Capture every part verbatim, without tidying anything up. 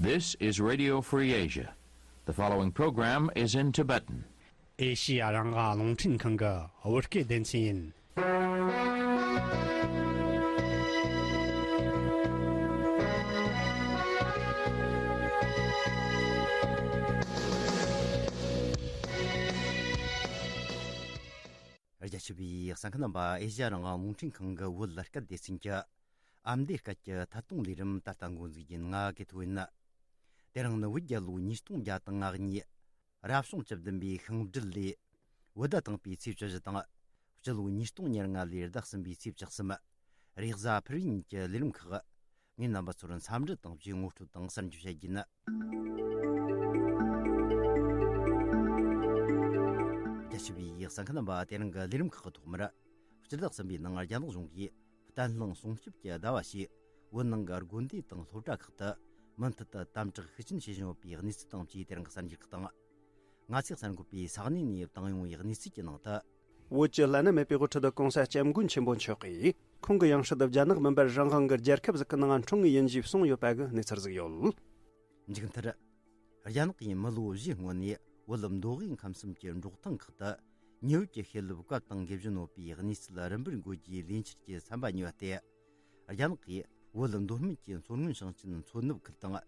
This is Radio Free Asia. The following program is in Tibetan. ཨེ་ཤི་ཡ་རང་དབང་རླུང་འཕྲིན་ཁང་གི་བོད་སྐད་སྡེ་ཚན་ཡིན། རྒྱ་ཆེ་བའི་གསན་མཁན་རྣམ་པ། ཨེ་ཤི་ཡ་རང་དབང་རླུང་འཕྲིན་ཁང་གི་བོད་སྐད་སྡེ་ཚན་གྱི་ཨ་མདོའི་སྐད་ཀྱི་ཐད་གཏོང་ལས་རིམ་ད་ལྟ་འགོ་འཛུགས་ཡིན། ང་གི་ཐོ་ཡིན། དེ་རིང་ནི་བོད་རྒྱལ་ལོ་ཉིས་སྟོང་བརྒྱ་དང་ང་གཉིས། རབ་བྱུང་བཅུ་བདུན་པའི་ཤིང་སྦྲུལ་ལོའི་བོད་ཟླ་དང་པོའི་ཚེས་བཅུ་བཞི་དང་། སྤྱི་ལོ་ཉིས་སྟོང་ཉེར་ལྔ་ལོའི་ཟླ་གསུམ་པའི་ཚེས་བཅུ་གསུམ། རེས་གཟའ་ཕུར་བུའི་ཉིན་གྱི་ལས་རིམ་ཁག་ངས་རྣམ་པ་ཚོར་འཚམས་འདྲི་དང་བཅས་ངོ་སྤྲོད་དང་གསར་འགྱུར་བཤད་རྒྱུ་ཡིན། རྒྱ་ཆེ་བའི་གསན་མཁན་རྣམ་པ། དེ་རིང་གི་ལས་རིམ་ཁག་གི་ཐོག་མར། སྤྱི་ཟླ་གསུམ་པའི་ནང་རྒྱ་ནག་གཞུང་གིས་བརྟན་ལྷིང་སྲུང་སྐྱོབ་ཀྱི་ཟླ་བ་ཞེས་བོད་ནང་གི་དགོན་སྡེ་དང་སློབ་གྲྭ་ཁག་ཏུ་མུ་མཐུད་དུ་དམ་དྲག་ཤུགས་ཆེན་བྱེད་བཞིན་ཡོད་པའི་གནས་ཚུལ་དང་བཅས་དེ་རིང་གི་གསར་འགྱུར་ཁག་དང་། ང་ཚོས་གསར་འགོད་པས་ས་གནས་ནས་བཏང་ཡོང་བའི་གནས་ཚུལ་གྱི་ནང་དུ། བོད་ཀྱི་བླ་ན་མེད་པའི་དབུ་ཁྲིད་༧གོང་ས་༧སྐྱབས་མགོན་ཆེན་པོ་མཆོག་གིས་ཁོང་གི་ཡང་སྲིད་དུ་རྒྱ་ནག་མིན་པར་རང་དབང་གི་རྒྱལ་ཁབ་ཟིག་གི་ནང་འཁྲུངས་ངེས་ཡིན་ཞེས་གསུངས་ཡོད་པ་གི་གནས་ཚུལ་ཟིག་ཡོད། མཇུག་མཐར། རྒྱ་ནག་གིས་མི་ལོ་བཞིའི་སྔོན་ནས་བོད་མདོ་དབུས་ཁམས་གསུམ་གྱི་འབྲོག་ཐང་ཁག་ཏུ་ཉི་འོད་ཀྱི་བྱེད་ལས་བཀབ་བཏང་འགེབས་བཞིན་ཡོད་པའི་གནས་ཚུལ་རིམ་པར་འགོད་རྒྱུའི་ལས་འཆར་གྱི་ཚན་པ་གཉིས་པ་སྟེ། རྒྱ་ནག་གིས་བོད་མདོ་སྨད་ཀྱི་མཚོ་སྔོན་ཞིང་ཆེན་མཚོ་ནུབ་ཁུལ་དང་།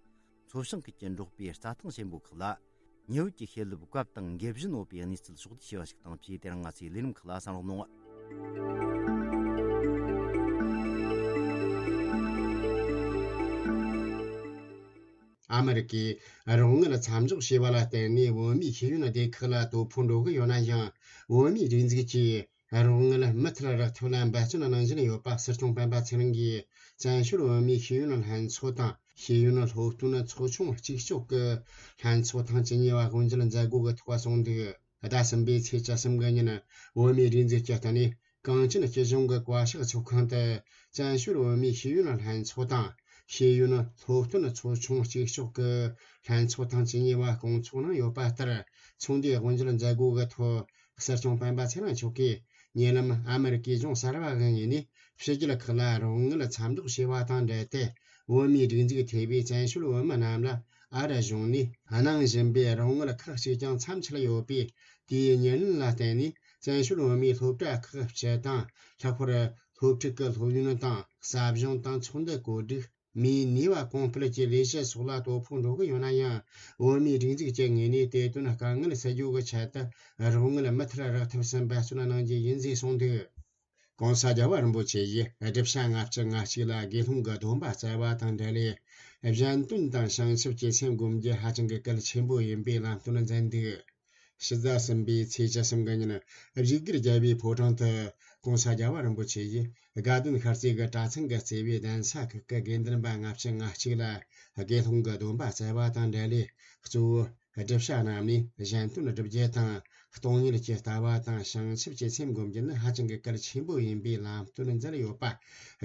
མཚོ་བྱང་ཁུལ་གྱི་འབྲོག་པའི་རྩྭ་ཐང་ཆེན་པོ་ཁག་ལ་ཉི་འོད་ཀྱི་བྱེད་ལས་བཀབ་བཏང་འགེབས་བཞིན་ཡོད་པའི་གནས་ཚུལ་ཕྱོགས་བསྡུས་བྱས་པ་ཞིག་དང་བཅས་དེ་རིང་ང་ཚོའི་ལས་རིམ་ཁག་ལ་གསན་རོགས་གནང་། ཨ་མི་རི་ཀས་རོགས་དངུལ་མཚམས་འཇོག་བྱས་པ་ལ་བརྟེན་ནས་བོད་མིའི་ཤེས་ཡོན་སྡེ་ཁག་ལ་དོ་ཕོག་འགྲོ་གི་ཡོད་ན་ཡང་། བོད་མིའི་སྒྲིག་འཛུགས་ཀྱིས་རོགས་དངུལ་མུ་མཐུད་རག་ཐབས་ལ་འབད་བརྩོན་གནང་བཞིན་ཡོད་པ་སྲིད་སྐྱོང་སྤེན་པ་ཚེ་རིང་གིས་བཙན་བྱོལ་བོད་མིའི་ཤེས་ཡོན་ལྷན་ཚོགས་དང་། ཤེས་ཡོན་སློབ་སྟོན་ཚོགས་ཆུང་གཅིག་ལྕོགས་ཀྱི་ལྷན་ཚོགས་ཐེངས་བཅུ་གཉིས་པ་དབུ་འབྱེད་མཛད་སྒོ་གི་ཐོག་གསུངས་འདུག་ཟླ་གསུམ་པའི་ཚེས་བཅུ་གསུམ་གི་ཉིན། བོད་མིའི་སྒྲིག་འཛུགས་ཀྱི་ལྟ་ནས། གངས་ཅན་སྐྱིད་གཤོངས་ཀྱི་བཀའ་ཤག་ཚོགས་ཁང་དུ་བཙན་བྱོལ་བོད་མིའི་ཤེས་ཡོན་ལྷན་ཚོགས་དང་། ཤེས་ཡོན་སློབ་སྟོན་ཚོགས་ཆུང་གཅིག་ལྕོགས་ཀྱི་ལྷན་ཚོགས་ཐེངས་བཅུ་གཉིས་པ་སྐོང་ཚོགས་གནང་ཡོད་པ་ལྟར། ཚོགས་འདུའི་དབུ་འབྱེད་མཛད་སྒོ་གི་ཐོག་སྲིད་སྐྱོང་སྤེན་པ་ཚེ་རིང་མཆོག་གིས། ཉེ་ལམ་ཨ་མི་རི་ཀའི་གཞུང་གསར་བ་གི་ངོས་ནས་ཕྱི་རྒྱལ་ཁག་ལ་རོགས་དངུལ་མཚམས་འཇོག་བྱས་པ་དང་འབྲེལ་ཏེ། བོད་མིའི་སྒྲིག་འཛུགས་ཐེ་བའི་བཙན་བྱོལ་བོད་མི་རྣམས་ལ་ཨ་རི་གཞུང་ནས་གནང་བཞིན་པའི་རོགས་དངུལ་ཁག་ཅིག་ཀྱང་མཚམས་ཆད་ཡོད་པས། དེའི་ཉེར་ལེན་ལ་བརྟེན་ནས། བཙན་བྱོལ་བོད་མིའི་སློབ་གྲྭ་ཁག་སྤྱི་དང་། ལྷག་པར་སློབ་ཕྲུག་གི་སློབ་ཡོན་དང་། ཟབ་སྦྱོང་དང་། ཚོགས་འདུ་གོ་སྒྲིག་མིའི་ནུས་པ་གོང་སྤེལ་གྱི་ལས་གཞི་སོགས་ལ་དོ་ཕོག་འགྲོ་གི་ཡོད་ན་ཡང་། བོད་མིའི་སྒྲིག་འཛུགས་ཀྱི་ངོས་ནས་དེ་དོན་དཀའ་ངལ་སེལ་རྒྱུ་གི་ཆེད་དུ། རོགས་དངུལ་མུ་མཐུད་རག་ཐབས་སུ་འབད་བརྩོན་གནང་རྒྱུ་ཡིན་ཞེས་གསུངས་འདུག ༸གོང་ས་རྒྱལ་བ་རིན་པོ་ཆེ་ཡིས་སྒྲུབ་བྱ་ལྔ་བཅུ་ང་གཅིག་ལ་དགེ་སློང་གི་སྡོམ་པ་བསྩལ་བ་དང་འབྲེལ་ལས། གཞན་དོན་དང་བྱང་ཆུབ་ཀྱི་སེམས་སྒོམ་རྒྱུ་ཧ་ཅང་གི་གལ་ཆེན་པོ་ཡིན་པའི་ལམ་སྟོན་མཛད་འདུག་ཕྱི་ཟླ་གསུམ་པའི་ཚེས་བཅུ་གསུམ་གི་ཉིན། བཞུགས་སྒར་རྒྱལ་བའི་ཕོ་བྲང་དུ་༸གོང་ས་རྒྱལ་བ་རིན་པོ་ཆེ་ཡིས་དགའ་ལྡན་ཤར་རྩེ་གི་གྲྭ་ཚང་གི་བརྩེ་བའི་གདན་ས་ཁག་གི་དགེ་འདུན་པ་ལྔ་བཅུ་ང་གཅིག་ལ་དགེ་སློང་གི་སྡོམ་པ་བསྩལ་བ་དང་འབྲེལ་ལས། གཙོ་བོ་སྒྲུབ་བྱ་རྣམས་ནས་གཞན་དོན་སྒྲུབ་རྒྱུ་དང་། སྟོང་ཉིད་ཀྱི་ལྟ་བ་དང་བྱང་ཆུབ་ཀྱི་སེམས་སྒོམ་རྒྱུ་ནི་ཧ་ཅང་གི་གལ་ཆེན་པོ་ཡིན་པའི་ལམ་སྟོན་མཛད་ཡོད་པ།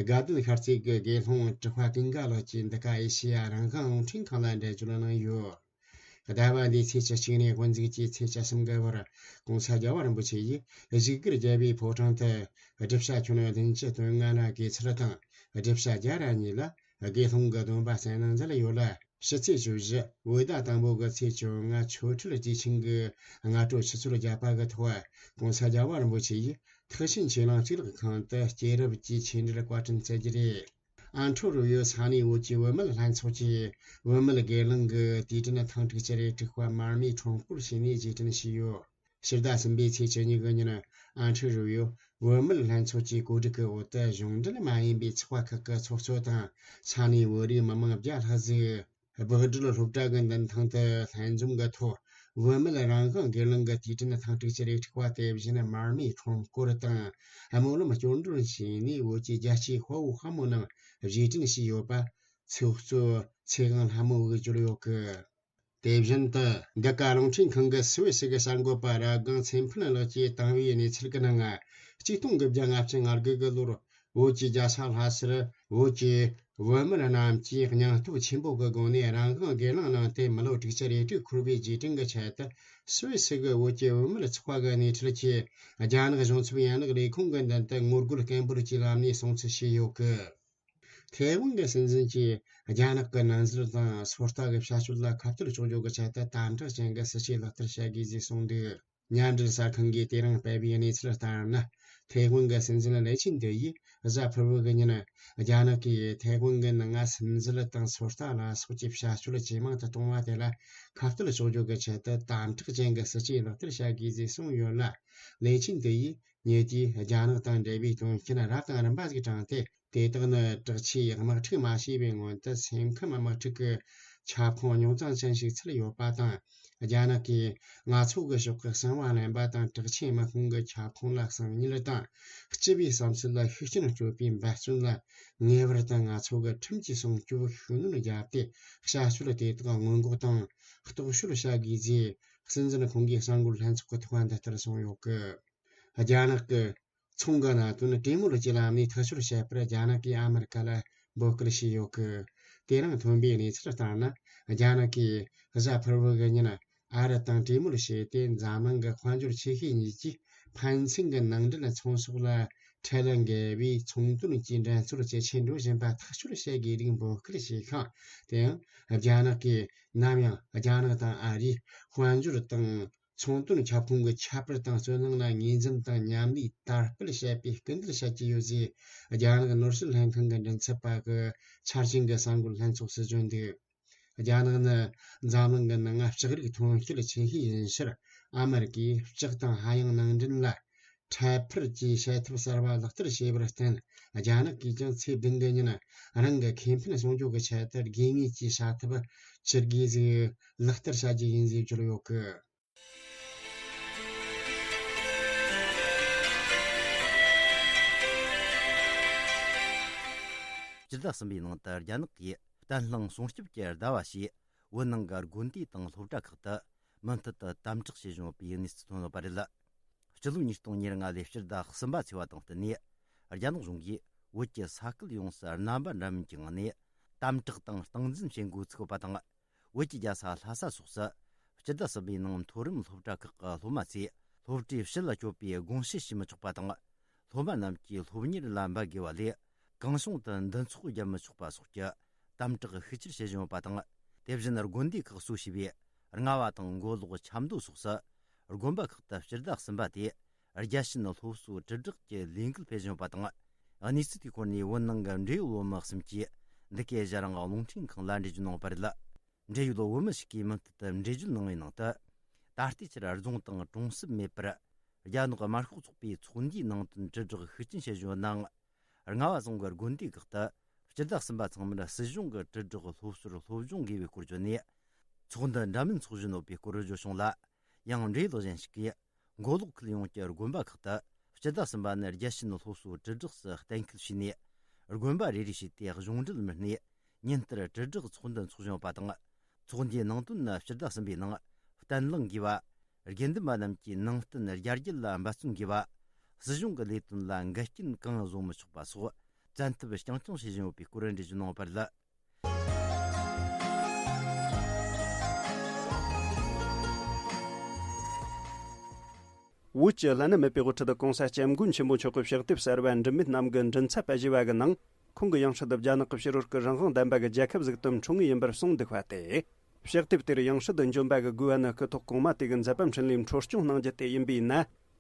དགའ་ལྡན་ཤར་རྩེ་གི་དགེ་སློང་གྲུབ་པ་ཀུན་དགའ་ལགས་ཀྱིས་འདི་ག་ཨེ་ཤེ་ཡ་རང་དབང་རླུང་འཕྲིན་ཁང་ལ་འགྲེལ་བརྗོད་གནང་ཡོད། ཟླ་བ་འདིའི་ཚེས་བཅུ་གཅིག་ནས་དབུ་འཛུགས་ཀྱིས་ཚེས་བཅུ་གསུམ་གི་བར། ༸གོང་ས་རྒྱལ་བ་རིན་པོ་ཆེ་ཡིས་བཞུགས་སྒར་རྒྱལ་བའི་ཕོ་བྲང་དུ། སྒྲུབ་བྱ་ཁྱོན་བདུན་ཅུ་དོན་ལྔ་ལ་དགེ་ཚུལ་དང་། སྒྲུབ་བྱ་བརྒྱ་ར་གཉིས་ལ་དགེ་སློང་གི་སྡོམ་པ་གསན་གནང་མཛད་ཡོད་ལ། ཕྱི་ཚེས་བཅུ་བཞི་བོད་ཟླ་དང་པོ་གི་ཚེས་བཅོ་ལྔ་ཆོ་འཕྲུལ་དུས་ཆེན་གྱི་སྔ་དྲོ་ཆུ་ཚོད་བརྒྱད་པ་གི་ཐོག ༸གོང་ས་རྒྱལ་བ་རིན་པོ་ཆེ་ཡིས་ཐེག་ཆེན་ཆོས་གླིང་གཙུག་ལག་ཁང་དུ་སྐྱེས་རབས་ཀྱི་ཆོས་འབྲེལ་བཀའ་དྲིན་སྩལ་རྒྱུ་རེད། ཨན་ཁྲོ་རུ་ཡོད་ས་གནས་བོད་ཀྱི་བུད་མེད་ལྷན་ཚོགས་ཀྱིས་བུད་མེད་དགེ་སློང་གི་དུས་དྲན་ཐེངས་དྲུག་ཅུ་རེ་དྲུག་པ་མར་མེའི་ཁྲོམ་སྐོར་བྱས་ནས་རྗེས་དྲན་བྱས་ཡོད། ཕྱི་ཟླ་གསུམ་པའི་ཚེས་བཅུ་གཉིས་གི་ཉིན། ཨན་ཁྲོ་རུ་ཡོད་བུད་མེད་ལྷན་ཚོགས་ཀྱི་གོ་སྒྲིག་གི་འོག་ཏུ་གཞུང་འབྲེལ་མ་ཡིན་པའི་ཚོགས་པ་ཁག་གི་ཚོགས་གཙོ་དང་ས་གནས་བོད་རིགས་མི་མང་བརྒྱ་ལྷག་ཟིག་སྦག་སྦྲུལ་སློབ་གྲྭ་གི་མདུན་ཐང་དུ་ལྷན་འཛོམས་ཀྱི་ཐོག་བུད་མེད་རང་དབང་དགེ་སློང་གི་དུས་དྲན་ཐེངས་དྲུག་ཅུ་རེ་དྲུག་པ་དེ་བཞིན་མར་མེའི་ཁྲོམ་སྐོར་དང་སྨོན་ལམ་སྐྱོར་འགྲོ་བྱས་ནས་བོད་ཀྱི་རྒྱལ་གཅེས་དཔའ་བོ་དཔའ་མོ་རྣམས་རྗེས་དྲན་བྱས་ཡོད་པ་ཚོགས་གཙོ་ཚེ་དབང་ལྷ་མོ་གིས་བརྗོད་ཡོད་གི། དེ་བཞིན་དུ་འདི་ག་རླུང་འཕྲིན་ཁང་གི་སུད་སི་གི་གསར་འགོད་པ་ར་སྒང་ཚེ་ཕུན་ལགས་ཀྱིས་བཏང་བའི་གནས་ཚུལ་གྱི་ནང་། ཆིག་སྟོང་དགུ་བརྒྱ་ལྔ་བཅུ་ང་དགུ་གི་ལོར་བོད་ཀྱི་རྒྱལ་ས་ལྷ་སར་བོད་ཀྱི་བུད་མེད་རྣམས་ཀྱིས་སྙིང་སྟོབས་ཆེན་པོ་གི་སྒོ་ནས་རང་དབང་སྒེར་ལངས་གནང་སྟེ། མི་ལོ་དྲུག་ཅུ་རེ་དྲུག་འཁོར་བའི་རྗེས་དྲན་གྱི་ཆེད་དུ་སུད་སི་གི་བོད་ཀྱི་བུད་མེད་ཚོགས་པ་གི་སྣེ་ཁྲིད་ཀྱིས་རྒྱ་ནག་གཞུང་ཚབ་ཡན་ལག་ལས་ཁུངས་ཀྱི་མདུན་དུ་ངོ་རྒོལ་སྐད་འབོད་ཀྱི་ལམ་ནས་སྲུང་བརྩི་བྱས་ཡོད་གི། ཐའེ་ཝན་གྱི་སྲིད་འཛིན་གྱིས་རྒྱ་ནག་གི་ནང་སྲིད་དང་སོ་ལྟ་གི་བྱ་སྤྱོད་ལ་ཁ་གཏད་གཅོག་རྒྱུ་གི་ཆེད་དུ་དམ་དྲག་ཅན་གྱི་སྲིད་ཇུས་ལག་བསྟར་བྱ་དགོས་ཞེས་གསུངས་འདུག་མཉམ་འབྲེལ་གསར་ཁང་གིས་དེ་རིང་སྤེལ་བའི་གནས་ཚུལ་ལྟར་ན། ཐའེ་ཝན་གྱི་སྲིད་འཛིན་ལེ་ཆིན་ཏེ་ཡིས་གཟའ་ཕུར་བུ་གི་ཉིན། རྒྱ་ནག་གིས་ཐའེ་ཝན་གྱི་ནང་ང་སིམ་འཛུལ་དང་སོ་ལྟ་ལ་སོགས་ཀྱི་བྱ་སྤྱོད་ཇེ་མང་དུ་གཏོང་བ་དེ་ལ་ཁ་གཏད་གཅོག་རྒྱུ་གི་ཆེད་དུ་དམ་དྲག་ཅན་གྱི་སྲིད་ཇུས་ལག་བསྟར་བྱ་དགོས་ཞེས་གསུངས་ཡོད་ལ། ལེ་ཆིན་ཏེ་ཡིས་ཉེ་དུས་རྒྱ་ནག་དང་འབྲེལ་བའི་དོན་རྐྱེན་རབ་དང་རིམ་པ་ཞིག་དྲངས་ཏེ། དེ་དག་ནི་དྲག་ཆས་དམག་འཁྲུག་མ་བྱས་པའི་སྔོན་དུ་སེམས་ཁམས་དམག་འཁྲུག་གི་ཁྱབ་ཁོངས་རྙོག་འཛིང་ཅན་ཞིག་ཚུད་ཡོད་པ་དང་། རྒྱ་ནག་གིས་ང་ཚོ་གི་ཕྱོགས་ཀྱི་གསང་བ་ལེན་པ་དང་དྲག་ཆས་དམག་དཔུང་གི་ཁྱབ་ཁོངས་ལ་གསང་ཉུལ་དང་། སྤྱི་པའི་བསམ་ཚུལ་ལ་ཤུགས་རྐྱེན་སྤྲོད་པའི་འབད་བརྩོན་ལ། ངེས་པར་དུ་ང་ཚོ་གི་ཁྲིམས་ཀྱིས་སྲུང་སྐྱོབ་ཤུགས་སྣོན་བརྒྱབ་སྟེ། བྱ་སྤྱོད་དེ་དག་སྔོན་འགོག་དང་རྟོག་ཞིབ་བྱ་དགོས་ཞེས། སྲིད་འཛིན་ཁོང་གིས་གསར་འགོད་ལྷན་ཚོགས་ཀྱི་ཐོག་འདི་ལྟར་གསུངས་ཡོད་སྐད། རྒྱ་ནག་གི་ཚོང་གི་གནད་དོན་གྲོས་མོལ་གྱི་ལམ་ནས་ཐག་གཅོད་བྱེད་པར་རྒྱ་ནག་གིས་ཨ་མི་རི་ཀ་ལ་འབོད་སྐུལ་བྱས་ཡོད་སྐད། དེ་རིང་ཐོན་པའི་གནས་ཚུལ་ལྟར་ན། རྒྱ་ནག་གིས་གཟའ་ཕུར་བུ་གི་ཉིན་ཨ་རི་དང་གྲོས་མོལ་བྱས་ཏེ། འཛམ་གླིང་གི་དཔལ་འབྱོར་ཆེ་ཤོས་གཉིས་ཀྱིས་ཕན་ཚུན་གྱི་ནང་འབྲེལ་ཚོང་ཟོག་ལ་ཁྲལ་འགེལ་བའི་ཚོང་དོན་གྱི་འགྲན་རྩོད་ཇེ་ཆེར་འགྲོ་བཞིན་པ་ཐག་གཅོད་བྱེད་དགོས་རིགས་འབོད་སྐུལ་བྱས་ཤིང་། དེ་ཡང་རྒྱ་ནག་གིས་ནམ་ཡང་རྒྱ་ནག་དང་ཨ་རིས་དཔལ་འབྱོར་དང་ཚོང་དོན་ཁྱབ་ཁོངས་ཀྱི་ཁྱད་པར་དང་རྩོད་གླེང་ལ་ངོས་འཛིན་དང་མཉམ་ལས་དར་སྤེལ་བྱེད་པའི་སྐུལ་འདེད་བྱ་རྒྱུ་ཡོད་ཅེས། རྒྱ་ནག་ནོར་སྲིད་ལྷན་ཁང་གི་མགྲིན་ཚབ་པ་གིས་འཆར་ཅན་གྱི་གསར་འགོད་ལྷན་ཚོགས་སུ་བརྗོད་འདུག་རྒྱ་ནག་ནི་འཛམ་གླིང་གི་ནང་ལྕགས་རིགས་ཐོན་སྐྱེད་ཆེ་ཤོས་ཡིན་ཕྱིར། ཨ་མེ་རི་ཀས་ལྕགས་དང་ཧ་ཡང་ནང་འདྲེན་ལ་ཁྲལ་འཕར་གྱི་བྱེད་ཐབས་གསར་བ་ལག་བསྟར་བྱས་པར་བརྟེན། རྒྱ་ནག་གིས་ཀྱང་ཚེས་བདུན་གྱི་ཉིན་རང་གི་ཁེ་ཕན་སྲུང་སྐྱོབ་ཀྱི་ཆེད་དུ་དགོས་ངེས་ཀྱི་བྱ་ཐབས་ཇི་དགོས་ཟིག་ལག་བསྟར་བྱ་རྒྱུ་ཡིན་ཞེས་བརྗོད་ཡོད་སྐད། སྤྱི་ཟླ་གསུམ་པའི་ནང་དུ་རྒྱ་ནག་གིས་བརྟན་ལྷིང་སྲུང་སྐྱོབ་ཀྱི་ཟླ་བ་ཞེས་བོད་ནང་གི་དགོན་སྡེ་དང་སློབ་གྲྭ་ཁག་ཏུ་མུ་མཐུད་དུ་དམ་དྲག་བྱེད་བཞིན་ཡོད་པའི་གནས་ཚུལ་ཐོན་ཡོད་པ་རེད། སྤྱི་ལོ་ཉིས་སྟོང་ཉེར་ལྔ་ལོའི་སྤྱི་ཟླ་གསུམ་པ་ཚེས་པ་དང་བསྟུན་ནས། རྒྱ་ནག་གཞུང་གིས་བོད་ཀྱི་ས་ཁུལ་ཡོངས་སུ་རྣམ་པ་འདྲ་མིན་གྱི་ངང་ནས་དམ་དྲག་དང་སྟངས་འཛིན་བྱེད་འགོ་ཚུགས་པ་དང་། བོད་ཀྱི་རྒྱལ་ས་ལྷ་ས་སོགས་སུ་སྤྱི་ཟླ་གསུམ་པའི་ནང་མཐོ་རིམ་སློབ་གྲྭ་ཁག་གི་སློབ་མ་ཚོས་སློབ་གྲྭའི་ཕྱི་ལ་སྐྱོད་པའི་དགོངས་བཞེས་བྱེད་མི་ཆོག་པ་དང་། སློབ་མ་རྣམས་ཀྱིས་སློབ་གཉེར་ལ་འབད་དགོས་པ་ལས། གང་བྱུང་དུ་འདུ་ཚོགས་བརྒྱབ་མི་ཆོག་པ་སོགས་ཀྱི་དམ་དྲག་ཤུགས་ཆེར་བྱེད་བཞིན་ཡོད་པ་དང་། དེ་བཞིན་དགོན་སྡེ་ཁག་གཙོ་བྱས་པའི་རྔ་བ་དང་མགོ་ལོག་ཆབ་མདོ་སོགས་སུ་དགོན་པ་ཁག་ཏུ་སྤྱི་ཟླ་གསུམ་པ་དེ་རྒྱལ་ཕྱིན་སློབ་གསོའི་དྲིལ་བསྒྲགས་ཀྱི་ལས་འགུལ་སྤེལ་བཞིན་ཡོད་པ་དང་། གནས་ཚུལ་དེའི་སྐོར་ནས་བོད་ནང་གི་འབྲེལ་ཡོད་བོད་མི་གསུམ་གྱིས་འདི་གའི་གཞན་རང་རླུང་འཕྲིན་ཁང་ལ་འགྲེལ་བརྗོད་གནང་བ་རེད། འབྲེལ་ཡོད་བོད་མི་ཞིག་གིས་མུ་མཐུད་དུ་འགྲེལ་བརྗོད་གནང་བའི་ནང་དུ། ད་ལྟའི་ཆར་རྫོང་དང་གྲོང་གསེབ་མེད་པར་རྒྱ་ནག་དམར་ཤོག་ཚོགས་པའི་ཚོགས་འདུའི་ནང་དོན་དྲིལ་བསྒྲགས་ཤུགས་ཆེན་བྱེད་བཞིན་ཡོད་ནའང་། རྔ་བ་རྫོང་གི་དགོན་སྡེ་ཁག་ཏུ་སྤྱི་ཟླ་གསུམ་པ་ཚང་མར་སྲིད་གཞུང་གི་དྲིལ་བསྒྲགས་སློབ་གསོར་སློབ་སྦྱོང་དགོས་པའི་སྐོར་བརྗོད་ནས། ཚོགས་འདུ་འདྲ་མིན་འཚོགས་བཞིན་ཡོད་པའི་སྐོར་བརྗོད་བྱུང་ལ། ཡང་འབྲེལ་ཡོད་གཞན་ཞིག་གིས། མགོ་ལོག་ཁུལ་ཡོངས་ཀྱི་དགོན་པ་ཁག་ཏུ་སྤྱི་ཟླ་གསུམ་པ་ནི་རྒྱལ་ཕྱིན་སློབ་གསོའི་དྲིལ་བསྒྲགས་སུ་གཏན་འཁེལ་བྱས་ནས། དགོན་པ་རེ་རེ་བྱས་ཏེ་གཞུང་འབྲེལ་མི་སྣས་ཉིན་ལྟར་དྲིལ་བསྒྲགས་ཚོགས་འདུ་འཚོགས་བཞིན་ཡོད་པ་དང་། ཚོགས་འདུའི་ནང་དོན་ནི་སྤྱི་ཟླ་གསུམ་པའི་ནང་བརྟན་བརླིང་དགོས་པ། དགེ་འདུན་པ་རྣམས་ཀྱིས་ནང་བསྟན་རྒྱ་སྐྱེད་ལ་འབད་བརྩོན་དགོས་པ། སྲིད་གཞུང་གི་ལས་དོན་ལ་འགལ་རྐྱེན་གང་བཟོ་མི་ཆོག་པ་སོགས་བཙན་ཐབས་རྐྱང་རྐྱང་བྱེད་བཞིན་ཡོད་པའི་སྐོར་འགྲེལ་བརྗོད་གནང་བ་རེད། བོད་ཀྱི་བླ་ན་མེད་པའི་དབུ་ཁྲིད་༸གོང་ས་༸སྐྱབས་མགོན་ཆེན་པོ་མཆོག་གི་ཕྱག་དེབ་གསར་བ་འབྲུ་མེད་རྣམ་གྱི་མགྲིན་ཚབ་པ་ཞེས་པ་གི་ནང་། ཁོང་གི་ཡང་སྲིད་རྒྱ་ནག་གི་ཕྱི་རོལ་གྱི་རང་དབང་ལྡན་པ་གི་རྒྱལ་ཁབ་ཟིག་ཏུ་འཁྲུངས་ངེས་ཡིན་པར་གསུངས་འདུག་པ་སྟེ། ཕྱག་དེབ་དེར་ཡང་སྲིད་དུ་འབྱོན་པ་གི་དགོས་པ་ནི་སྐུ་ཐོག་གོང་མ་དེ་གི་མཛད་པ་འཕྲིན་ལས་འཕྲོ་སྐྱོང་གནང་རྒྱུ་དེ་ཡིན་པས་ན།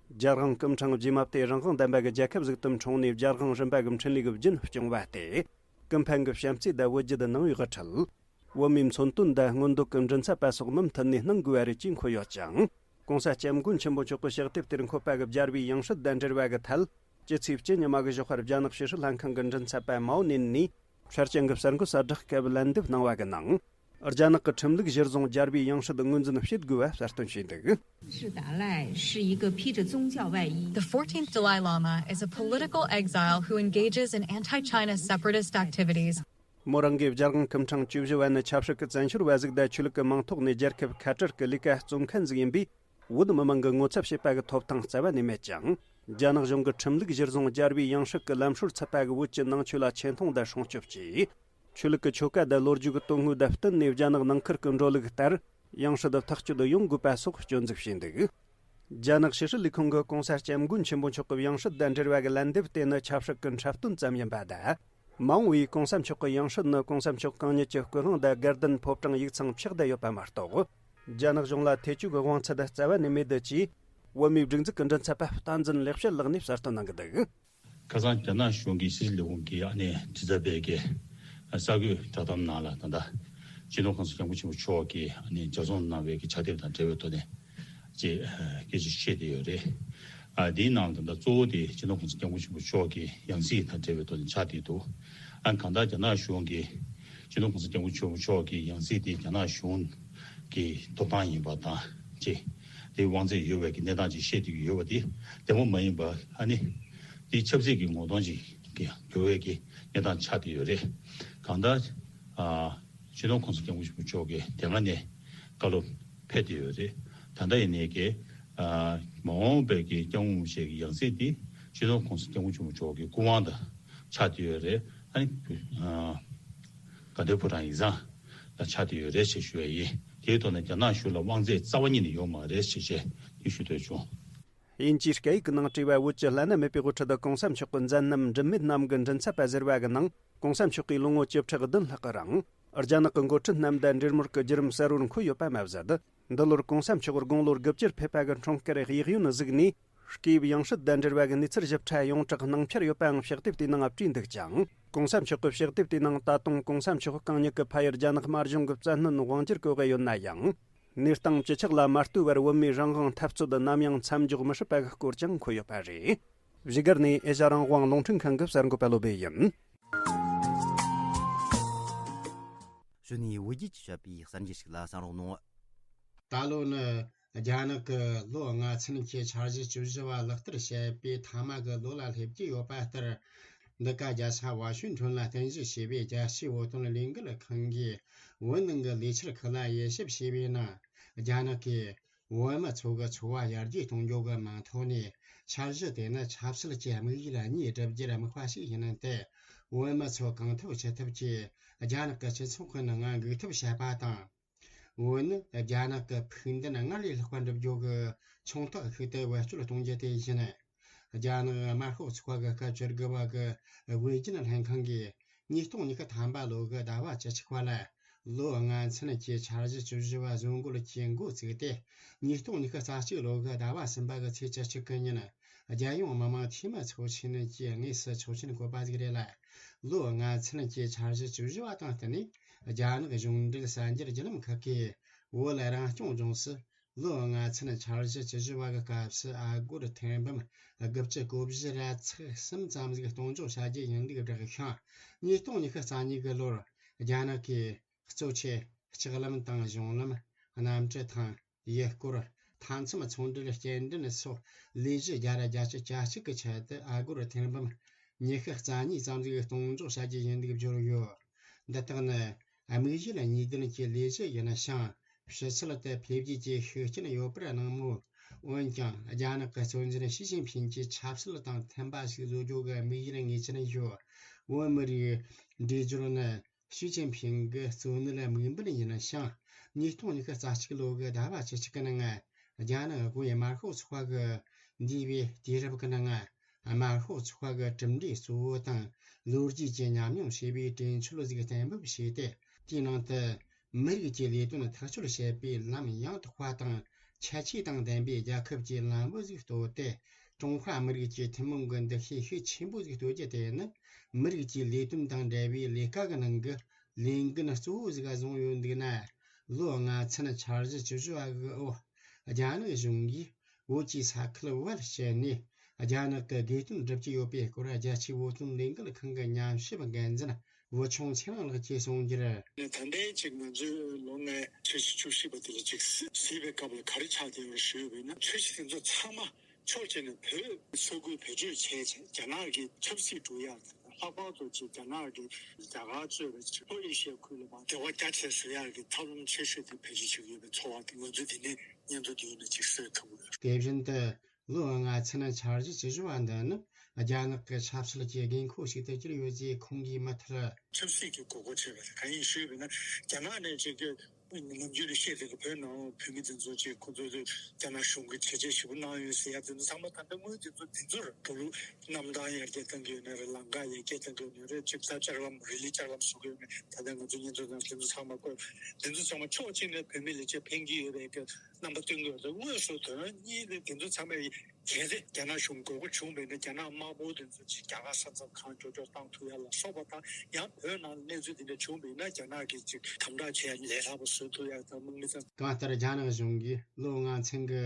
རྒྱལ་དབང་སྐུ་ཕྲེང་རྗེས་མ་དེ་རང་དབང་ལྡན་པ་གི་རྒྱལ་ཁབ་ཟིག་ཏུ་འཁྲུངས་ནས། རྒྱལ་དབང་རིམ་པ་གི་འཕྲིན་ལས་ཀྱི་རྒྱུན་སྐྱོང་བ་སྟེ། ཀུན་ཕན་གྱི་བྱམས་བརྩེ་དང་བོད་བརྒྱུད་ནང་བའི་དབུ་ཁྲིད། བོད་མིའི་མཚོན་དོན་དང་མངོན་འདོད་ཀྱི་མགྲིན་ཚབ་པ་སོགས་མུ་མཐུད་ནས་གནང་དགོས་པ་རེད་ཅེས་འཁོད་ཡོད་ཅིང་། ༸གོང་ས་༸སྐྱབས་མགོན་ཆེན་པོ་མཆོག་གི་ཕྱག་དེབ་དེར་འཁོད་པ་གི་རྒྱལ་བའི་ཡང་སྲིད་དང་འབྲེལ་བ་གི་ཐད། སྤྱི་ཚེས་བཅུ་ཉི་མ་གི་ཞོགས་པར་རྒྱ་ནག་ཕྱི་སྲིད་ལྷན་ཁང་གི་མགྲིན་ཚབ་པ་མའོ་ནན་ནས་ཆ་རྐྱེན་གྱི་གསར་འགོད་གསལ་བསྒྲགས་སྐབས་ལན་འདེབས་གནང་བ་གི་ནང་། རྒྱ་ནག་གི་ཁྲིམས་ལུགས་གཞིར་བཟུང་རྒྱལ་བའི་ཡང་སྲིད་ངོས་འཛིན་བྱེད་དགོས་པ་གསལ་སྟོན་བྱས་འདུག 是达赖是一个披着宗教外衣 The fourteenth Dalai Lama is a political exile who engages in anti-China separatist activities. མོ་རང་གིས་རྒྱལ་དབང་སྐུ་ཕྲེང་བཅུ་བཞི་བ་ནི་ཆབ་སྲིད་ཀྱི་བཙན་བྱོལ་བ་ཟིག་དང་ཆོས་ལུགས་ཀྱི་མིང་ཐོག་ནས་རྒྱལ་ཁབ་ཁ་བྲལ་གྱི་ལས་ཀ་རྩོམ་མཁན་ཟིག་ཡིན་པས། བོད་མི་མང་གི་ངོ་ཚབ་བྱེད་པ་གི་ཐོབ་ཐང་རྩ་བ་ནས་མེད་ཅིང་། རྒྱ་ནག་གཞུང་གི་ཁྲིམས་ལུགས་གཞིར་བཟུང་རྒྱལ་བའི་ཡང་སྲིད་ཀྱི་ལམ་སྲོལ་ཚུད་པ་གི་བོད་ཀྱི་ནང་ཆོས་ལ་ཆེ་མཐོང་དང་སྲུང་སྐྱོབ་ཀྱིས། ཆོས་ལུགས་ཀྱི་ཆོ་ག་དང་ལོ་རྒྱུས་ཀྱི་དོན་དངོས་དང་བསྟུན་ནས་རྒྱ་ནག་ནང་ཁུལ་གྱི་འགྲོ་ལུགས་ལྟར་ཡང་སྲིད་ཐག་གཅོད་ཡོང་དགོས་པ་སོགས་སྐྱོན་འཛུགས་བྱས་འདུག་རྒྱ་ནག་ཕྱི་སྲིད་ལས་ཁུངས་ཀྱིས་༸གོང་ས་༸སྐྱབས་མགོན་ཆེན་པོ་མཆོག་གི་ཡང་སྲིད་དང་འབྲེལ་བ་གི་ལན་འདེབས་དེ་ནི་ཆབ་སྲིད་ཀྱི་འཁྲབ་སྟོན་ཙམ་ཡིན་པ་དང་། མ་འོངས་པའི་གོང་ས་མཆོག་གི་ཡང་སྲིད་ནི་གོང་ས་མཆོག་གང་ཉིད་ཀྱི་སྐུ་དབང་དང་དགའ་ལྡན་ཕོ་བྲང་ཡིག་ཚང་ཕྱེ་བསྡད་ཡོད་པ་མ་གཏོགས། རྒྱ་ནག་གཞུང་ལ་ཐེ་བྱུས་ཀྱི་དབང་ཚད་རྩ་བ་ནས་མེད་ཅེས། བོད་མིའི་སྒྲིག་འཛུགས་ཀྱི་མགྲིན་ཚབ་པ་བསྟན་འཛིན་ལེགས་བཤད་ལགས་ནས་གསལ་སྟོན་གནང་གི་འདུག། ཁ་སང་རྒྱ་ནག་གཞུང་གི་ཕྱི་སྲིད་ལས་ཁུངས་ཀྱི་ཨ་ནེ་དྲི་རྩད་པས་ཀྱི་གསར་འགོད་བསྒྲགས་གཏམ་ནང་ལ། ད་ལྟ་སྤྱི་ནོར་གོང་ས་སྐྱབས་མགོན་ཆེན་པོ་མཆོག་གིས་ཨ་ནེ་ལྗགས་རྩོམ་གནང་བའི་གི་ཕྱག་དེབ་དང་འབྲེལ་བའི་ཐོག་ནས་ཅེས་སྐད་ཆ་བཤད་དེ་ཡོད་རེད། ཨ་དེའི་ནང་ལ་ད་ལྟ་གཙོ་བོ་དེ་སྤྱི་ནོར་གོང་ས་སྐྱབས་མགོན་ཆེན་པོ་མཆོག་གི་ཡང་སྲིད་དང་འབྲེལ་བའི་ཐོག་ནས་ཆགས་བསྡད་འདུག། ཨ་གང་ལྟར་རྒྱ་ནག་གཞུང་གིས་སྤྱི་ནོར་གོང་ས་སྐྱབས་མགོན་ཆེན་པོ་མཆོག་གི་ཡང་སྲིད་དེ་རྒྱ་ནག་གཞུང་གི་ཐོབ་ཐང་ཡིན་པ་དང་ཅེས་དེའི་དབང་ཚད་ཡོད་པའི་གི་གནས་སྟངས་ཅིག་བཤད་བསྡད་ཀྱི་ཡོད་པ་དེ་བདེ་མོ་མ་ཡིན་པ། ཨ་ནི་དེ་ཆབ་སྲིད་ཀྱི་ངོ་གདོང་ཅིག་གི་འགྱུར་བའི་གི་གནས་སྟངས་ཆགས་བསྡད་ཡོད་རེད། གང་ལྟར་ཨ་སྤྱི་ནོར་གོང་ས་སྐྱབས་མགོན་ཆེན་པོ་མཆོག་གིས་དེ་སྔ་ནས་བཀའ་སློབ་ཕེབས་བསྡད་ཡོད་རེད། ད་ལྟ་ཡིན་ནའི་གི་ཨ་མ་འོངས་པའི་གི་སྐྱབས་མགོན་རིན་པོ་ཆེ་གི་ཡང་སྲིད་དེ་སྤྱི་ནོར་གོང་ས་སྐྱབས་མགོན་ཆེན་པོ་མཆོག་གི་སྐུ་དབང་དང་ཆགས་བསྡད་ཡོད་རེད། ཨ་ནི་ཨ་དགའ་ལྡན་ཕོ་བྲང་ཡིག་ཚང་ལ་ཆགས་བསྡད་ཡོད་རེད་ཅེས་ཞུ་བ་ཡིན། དེའི་ཐོག་ནས་རྒྱ་ནག་གཞུང་ལ་དབང་ཚད་རྩ་བ་ཉིད་ནས་ཡོད་མ་རེད་ཅེས་བཤད་དེ་ཞུ་འདོད་བྱུང་། དབྱིན་ཇིའི་སྐད་ཡིག་གི་ནང་བྲིས་པ་བོད་ཀྱི་བླ་ན་མེད་པའི་དབུ་ཁྲིད་དུ་གོང་ས་མཆོག་གི་མཛད་རྣམ་འགྲིམ་མེད་རྣམ་གྱི་མགྲིན་ཚབ་པ་ཟེར་བ་གི་ནང་། གོང་ས་མཆོག་གིས་ལོ་ངོ་བཅུ་ཕྲག་བདུན་ལྷག་གི་རིང་རྒྱ་ནག་གི་འགོ་ཁྲིད་རྣམས་དང་འབྲེལ་མོལ་གྱི་བརྒྱུད་རིམ་གསལ་བོར་འཁོད་ཡོད་པ་མ་ཟད། འདི་ལོར་གོང་ས་མཆོག་དགུང་ལོ་དགུ་བཅུར་ཕེབས་པ་གི་འཁྲུངས་སྐར་གཡས་གཡོན་གཟིགས་ནས། སྐུའི་ཡང་སྲིད་དང་འབྲེལ་བ་གི་གནས་ཚུལ་ཞིབ་ཕྲ་ཡོངས་གྲགས་སྣང་འཆར་ཡོད་པའང་ཕྱག་དེབ་དེའི་ནང་བྲིས་འདུག་ཅིང་། གོང་ས་མཆོག་གི་ཕྱག་དེབ་དེའི་ནང་ད་དུང་གོང་ས་མཆོག་གང་ཉིད་ཀྱི་ཕ་ཡུལ་རྒྱ་ནག་དམར་གཞུང་གི་བཙན་གནོན་དབང་སྒྱུར་བཀོད་དགོས་ཡོད་ན་ཡང་། གནས་སྟངས་ཅི་ཆགས་ལ་མ་ལྟོས་པར་བོད་མིའི་རང་དབང་འཐབ་རྩོད་ནམ་ཡང་མཚམས་འཇོག་མི་སྲིད་པ་གི་སྐོར་ཀྱང་འཁོད་ཡོད་པ་རེད། བཞུགས་སྒར་ནས་ཨེ་ཤ་རང་དབང་རླུང་འཕྲིན་ཁང་གི་གསར་འགོད་པ་བློ་བྷེ་ཡིན། གཞུག་ནས་བོད་རྒྱལ་གྱིས་བཤད་པའི་གསར་འགྱུར་ཞིག་ལ་གསན་རོགས་གནང་། ད་ལོ་ནི་རྒྱ་ནག་གི་ལོ་ལྔ་ཚན་གྱི་འཆར་གཞི་བཅུ་བཞི་བ་ལག་བསྟར་བྱེད་པའི་མཐའ་མ་གི་ལོ་ལ་སླེབས་ཀྱི་ཡོད་པ་ལྟར། འདི་ག་རྒྱལ་ས་ཝ་ཤིང་ཊོན་ལ་རྟེན་གཞི་བྱས་པའི་རྒྱལ་སྤྱིའི་བོད་དོན་ལས་འགུལ་ཁང་གིས་བོད་ནང་གི་ལས་འཆར་ཁག་ལ་དབྱེ་ཞིབ་བྱས་པའི་ནང་། རྒྱ་ནག་གིས་བོད་མི་ཚོ་གི་འཚོ་བ་ཡར་རྒྱས་གཏོང་རྒྱུ་གི་མིང་ཐོག་ནས། འཆར་གཞི་དེ་ནི་ཆབ་སྲིད་ཀྱི་དམིགས་ཡུལ་གཉིས་བསྒྲུབ་རྒྱུར་དམིགས་པ་ཞིག་ཡིན་ཏེ། བོད་མི་ཚོ་གང་ཐུབ་ཅི་ཐུབ་ཀྱིས་རྒྱ་ནག་གི་སྤྱི་ཚོགས་ཀྱི་ནང་འགུག་ཐབས་བྱེད་པ་དང་། བོད་ནི་རྒྱ་ནག་གི་ཕུགས་འདུན་སྔར་ལས་ལྷག་པ་འགྲུབ་རྒྱུ་གི་ཆུང་རྟགས་ཤིག་ཏུ་བེད་སྤྱོད་གཏོང་རྒྱུ་དེ་ཡིན། རྒྱ་ནག་དམར་ཤོག་ཚོགས་པ་གི་སྐབས་བཅུ་དགུ་པ་གི་དབུས་རྒྱུན་ལྷན་ཁང་གིས་ཉིས་སྟོང་ཉི་ཤུ་ཐམ་པ་ལོ་གི་ཟླ་བ་བཅུ་གཅིག་པ་ལ། ལོ་ལྔ་ཚན་གྱི་འཆར་གཞི་བཅུ་བཞི་པ་བཟོ་འགོད་ཀྱི་འགོ་བཙུགས་ཏེ། ཉིས་སྟོང་ཉི་ཤུ་རྩ་གཅིག་ལོ་གི་ཟླ་བ་གསུམ་པ་གི་ཚེས་བཅུ་གཅིག་གི་ཉིན། རྒྱལ་ཡོངས་མི་དམངས་འཐུས་མི་ཚོགས་ཆེན་གྱིས་དངོས་སུ་ཆོག་མཆན་བཀོད་པ་ཞིག་རེད་ལ། ལོ་ལྔ་ཚན་གྱི་འཆར་གཞི་བཅུ་བཞི་པ་དང་བསྟུན་ནས། རྒྱ་ནག་གཞུང་འབྲེལ་གསར་འགྱུར་བརྒྱུད་ལམ་ཁག་གིས། བོད་རང་སྐྱོང་ལྗོངས་སུ་ལོ་ལྔ་ཚན་འཆར་གཞི་བཅུ་བཞི་པ་གི་སྐབས་སུ་ཨ་སྒོར་ཐེར་འབུམ་དགུ་བཅུ་གོ་བཞི་ར་ཚེག་གསུམ་ཙམ་ཞིག་གཏོང་འཇོག་བྱ་རྒྱུ་ཡིན་ལུགས་བསྒྲགས་ཤིང་། ཉིས་སྟོང་ཉི་ཤུ་རྩ་གཉིས་ཀྱི་ལོར་རྒྱ་ནག་གིས་གཙོ་ཆེ་ལྕགས་ལམ་དང་གཞུང་ལམ། གནམ་གྲུ་དང་། ཡུལ་སྐོར། མཐའ་མཚམས་ཚོང་འབྲེལ་སྐྱེལ་འདྲེན་སོགས་ལས་གཞི་བརྒྱ་ར་བརྒྱད་ཅུ་གྱ་གཅིག་གི་ཆེད་དུ་ཨ་སྒོར་ཐེར་འབུམ་ཉི་ཤུ་རྩ་གཉིས་ཙམ་ཞིག་གཏོང་འཇོག་བྱ་རྒྱུ་ཡིན་ལུགས་བརྗོད་ཡོད། འདི་དག་ནི་དམིགས་ཡུལ་གཉིས་ལྡན་གྱི་ལས་གཞི་ཡིན་ཞིང་། ཕྱི་ཚུལ་དུ་འཕེལ་རྒྱས་ཀྱི་ཤུགས་རྐྱེན་ཡོད་པར་སྣང་མོད། འོན་ཀྱང་རྒྱ་ནག་གི་གཙོ་འཛིན་ཞི་ཅིན་ཕིན་གྱིས་ཆབ་སྲིད་དང་མཐུན་པ་ཞིག་བཟོ་རྒྱུ་གི་དམིགས་ཡུལ་ངེས་ཅན་ཡོད། བོད་མི་རིགས་འདྲིས་སྦྱོར་ནི། ཞི་ཅིན་ཕིང་གི་གཙོ་གནད་དམིགས་འབེན་ཡིན་ཞིང་། ཉིས་སྟོང་ཉི་ཤུ་རྩ་གཅིག་ལོ་གི་ཟླ་བ་བཅུ་གཅིག་གི་ནང་། རྒྱ་ནག་དབུས་དམར་ཤོག་ཚོགས་པ་གིས་འདས་པའི་དུས་རབས་ཀྱི་ནང་། དམར་ཤོག་ཚོགས་པ་གི་གྲུབ་འབྲས་གཙོ་བོ་དང་། ལོ་རྒྱུས་ཀྱི་ཉམས་མྱོང་ཞེས་པའི་གྲོས་ཆོད་ཞིག་གཏན་འབེབས་བྱས་ཏེ། དེའི་ནང་དུ། མི་རིགས་ཀྱི་ལས་དོན་ཐག་གཅོད་བྱེད་པའི་ལམ་ཡང་དག་པ་དང་། ཁྱད་ཆོས་དང་ལྡན་པའི་རྒྱལ་ཁབ་ཀྱི་ལམ་བུ་ཞིག་བཏོད་དེ། ཀྲུང་ཧྭ་མི་རིགས་ཀྱི་ཐུན་མོང་གི་འདུ་ཤེས་ཤུགས་ཆེན་པོ་ཞིག་གཏོད་རྒྱུ་དེ་ནི། མི་རིགས་ཀྱི་ལས་དོན་དང་འབྲེལ་བའི་ལས་ཀ་གི་ནང་གི་ལས་འགན་གཙོ་བོ་ཞིག་བཟུང་ཡོད་འདུག་ན། ལོ་ལྔ་ཚན་འཆར་གཞི་བཅུ་བཞི་པ་གི་འོག་རྒྱ་ནག་གཞུང་གིས་བོད་ཀྱི་ས་ཁུལ་བར་བཅད་ནས་རྒྱ་ནག་གི་དགོས་དོན་བསྒྲུབ་ཀྱི་ཡོད་པའི་སྐོར། རྒྱལ་སྤྱིའི་བོད་དོན་ལས་འགུལ་ཁང་གི་ཉམས་ཞིབ་འགན་འཛིན་བུ་ཆུང་ཚེ་རིང་ལགས་ཀྱིས་གསུངས་རྒྱུར། ད་ལྟའི་ཅིག་ང་ཚོའི་ལོ་ལྔའི་འཆར་གཞི་བཅུ་བཞི་པ་དེ་ལ་ཅིག་གཟིགས་པའི་སྐབས་ལ་ག་རེ་ཆགས་བསྡད་ཡོད་ཞུས་པ་ཡིན་ན། འཆར་གཞི་དེ་ཚོ་ཚང་མ་ཕྱོགས་གཅིག་ནས་བོད་ས་ཁུལ་བེད་སྤྱོད་བྱས་བྱས་རྒྱ་ནག་གི་ཆབ་སྲིད་སྒྲུབ་ཡག་དང་། ལྷག་པར་དུ་ཅིག་རྒྱ་ནག་གིས་རྒྱ་གར་གཙོས་པའི་ལྷོ་ཨེ་ཤི་ཡའི་ཁུལ་ལ་མར་འབྲེལ་བ་རྒྱ་ཆེ་བཟོ་ཡག་གི་ཐབས་ལམ་ཆེ་ཤོས་དེ་བེད་སྤྱོད་བྱེད་ཀྱི་ཡོད་པའི་ཚོར་བ་དེ་ང་ཚོས་འདི་ནས་སྙན་ཐོ་འདི་ནས་ཅིག་གསལ་ཐུབ་ཀྱི་ཡོད། དེ་བཞིན་དུ། ལོ་ལྔ་ཚན་འཆར་གཞི་བཅུ་བཞི་པ་འདི་ནི་རྒྱ་ནག་གི་ཆབ་སྲིད་ཀྱི་དགོས་མཁོ་ཞིག་ཏུ་གྱུར་ཡོད་ཅེས་ཁོང་གིས་མུ་མཐུད། ཆབ་སྲིད་ཀྱི་དགོས་མཁོ་ཆེ་བ་དེ་གང་ཡིན་ཞུས་པ་ཡིན་ན། རྒྱ་ནག་ནས་ཅིག་གི་ ནམ་རྒྱུན་ནས་བཤད་བསྡད་ཀྱི་བོད་ནང་བོད་མི་འདི་ཚོ་ཅིག་ཁོ་ཚོ་རྒྱ་ནག་གཞུང་གིས་བྱས་རྗེས་ཞེ་པོ་གནང་ཡོད་ཟེར་ཡ་དེ་ཚོ་ཚང་མ་ད་ལྟ་དངུལ་དེ་ཚོ་འདི་ཚོར་འགྲོ་ལུགས་གནམ་ཐང་ཡར་རྒྱས་གཏང་གི་ཡོད་ན་རེད། ལམ་ཁ་ཡར་རྒྱས་གཏང་གི་ཡོད་ན་རེད། ཆིབས་རྟ་ལྕགས་ལམ་རི་ལི་ལྕགས་ལམ་བཟོ་གི་ཡོད་ན་ད་ལྟ་ང་ཚོ་བརྙན་ཐུང་ནང་དེ་ཚོ་ཚང་མ་བཀོད། དེ་ཚོ་ཚང་མ་ཕྱོགས་གཅིག་ནས་བོད་མི་ལ་ཆེས་ཕན་གྱི་ཡོད་པའི་གི་རྣམ་པ་སྟོན་གྱི་ཡོད་རེད། དངོས་སུ་དོན་དངོས་ནས་དེ་ཚོ་ཚང་མས་གལ་ཏེ་རྒྱ་ནག་གཞུང་དགོས་མཁོ་བྱུང་བ་ཡིན་ན་རྒྱ་ནག་དམར་པོ་དེ་ཚོ་ཅིག་རྒྱ་གར་ས་མཚམས་གང་མགྱོགས་མགྱོགས་བཏང་ཐུབ་ཡ་ལ་སོགས་པ་དང་། ཡང་བོད་ནང་གནས་ཚུལ་དེ་འདྲ་བྱུང་བ་ཡིན་ན་རྒྱ་ནག་གིས་ཅིག་དམ་དྲག་བྱེད་ཡ་ལས་སླ་པོ་བཟོ་ཐུབ་ཡ་དང་དམིགས་མེད་ཙམ། གང་ལྟར་རྒྱ་ནག་གཞུང་གིས་ལོ་ལྔ་ཚུན་གྱི་